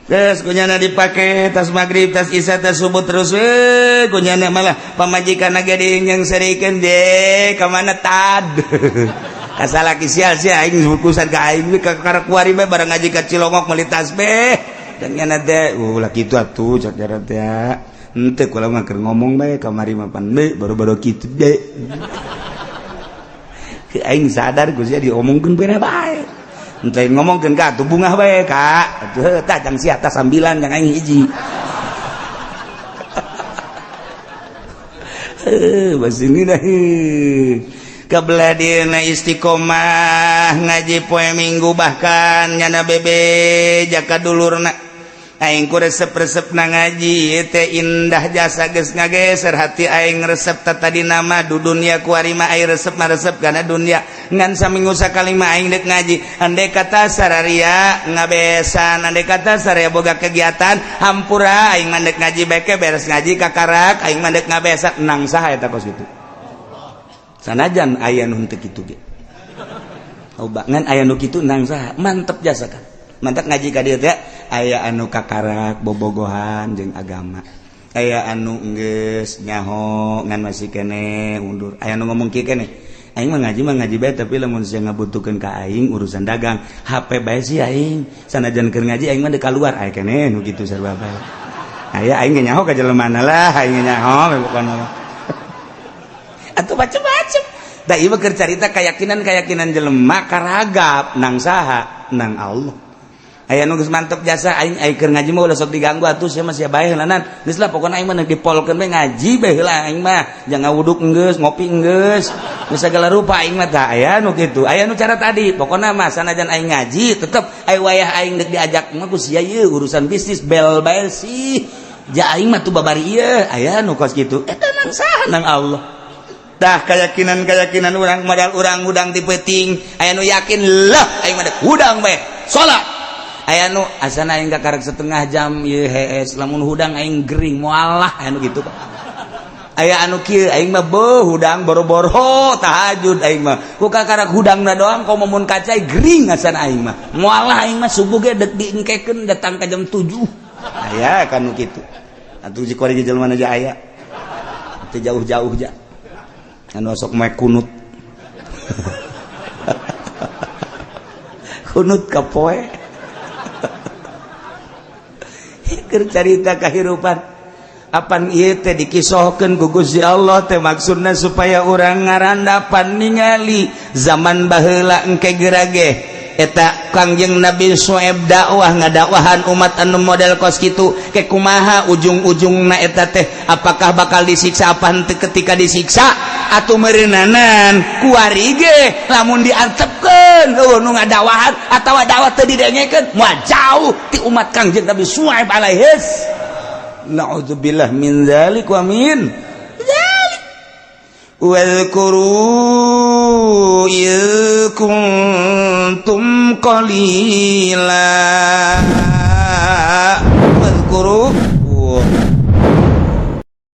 Terus kunyana dipake tas maghrib, tas isya, tas subuh terus we kunyana malah pamajikan ge yang serikeun je ka mana tad. Kasalaki sial sia aing bukusan ka aing ka kuari bae barang ngaji ka Cilongok meuli tasbih dan nyana teh ulah kitu atuh cak jaran teh. Henteu kula mah keur ngomong bae kamari mah pan baru-baru kitu de. Aing sadar ku sia diomongkeun bener bae. Henteu ngomongkeun ka atuh bungah bae ka. Atuh tah jang sia tas sambilan jang aing hiji. Heuh, bas ini dah. Kebelah dieuna istiqomah ngaji poe Minggu, bahkan nyana bebe jaka dulurna aing ku resep-resep na ngaji teh indah jasa geus ngageser hati aing. Resep ta tadi nama du dunya kuari mah aing resep mah resep kana dunya, ngan saminggu sakali mah aing dek ngaji. Andai kata sararia ngabesan, andai kata sararia boga kegiatan, hampura, aing mah dek ngaji beke beres ngaji kakarak aing mah dek ngabesan. Nang saha eta kos kitu? Sanajan aya nu henteu kitu ge loba, ngan aya nu kitu. Nang saha? Mantep jasa kan, mantap ngaji ka dieu teh. Aya anu kakarak bobogohan jeung agama, aya anu geus nyaho ngan masih kene undur, aya anu ngomong kieu kene, "Aing mah ngaji mah ngaji bae, tapi lamun sia ngabutuhkeun ka aing urusan dagang HP bae sih, aing sanajan keur ngaji aing mah deuk kaluar." Aya kene nu kitu sarua bae. Aya aing ge nyaho ka jelema lah, aing ge nyaho pokona atuh macem-macem. Da ieu mah keur carita keyakinan-keyakinan jelema karagap. Nang saha? Nang Allah. Aya nu geus mantep jasa, "Aing aing keur ngaji mah ulah sok diganggu atuh, sia mah sia bae heulanan. Geus lah, pokona aing mah dipolkeun we, ngaji bae heula. Aing mah jangan wuduk geus, ngopi geus, geus segala rupa aing mah." Tah, aya nu kitu, aya nu cara tadi, "Pokona mah sanajan aing ngaji tetep aya wayah aing deuk diajak mah ku sia ieu urusan bisnis, bel bae sih ja, aing mah tuh babari ieu." Aya nu kos kitu. Eta nang saha? Nang Allah. Tah, keyakinan-keyakinan urang modal urang hudang ti peuting, aya nu yakin lah, "Aing mah dek hudang bae salat." Aya nu, "Asana aing kakarek setengah jam ieu hees, lamun hudang aing gering, moal lah." Aya nu kitu. Aya anu kieu, "Aing mah beuh hudang boro-boro tahajud, aing mah ku kakarak hudangna doang, komo mun kacai gering asana aing mah, moal lah, aing mah subuh ge dek diengkekeun datang ka jam 7." Aya kan nu kitu atuh. Jika di jelema aja aya teu jauh-jauh ja anu sok moe kunut kunut ka poe. Keur carita kahirupan apan ieu teh dikisohkeun ku Gusti Allah teh maksudna supaya urang ngarandapan ningali zaman baheula engke gerage eta Kangjeng Nabi Syuaib dakwah, ngadakwahan umat anu model kos kitu ke kumaha ujung-ujungna eta teh, apakah bakal disiksa apa henteu. Ketika disiksa atuh meureunnanan kuari ge lamun diantepkeun eueuh nu ngadakwahan atawa dakwah teu didengekeun, moal jauh ti umat Kangjeng Nabi Syuaib alaihis. Na'udzubillah min dzalik wa min dzalik. Wadhkuru idh kuntum qalila, wadhkuru.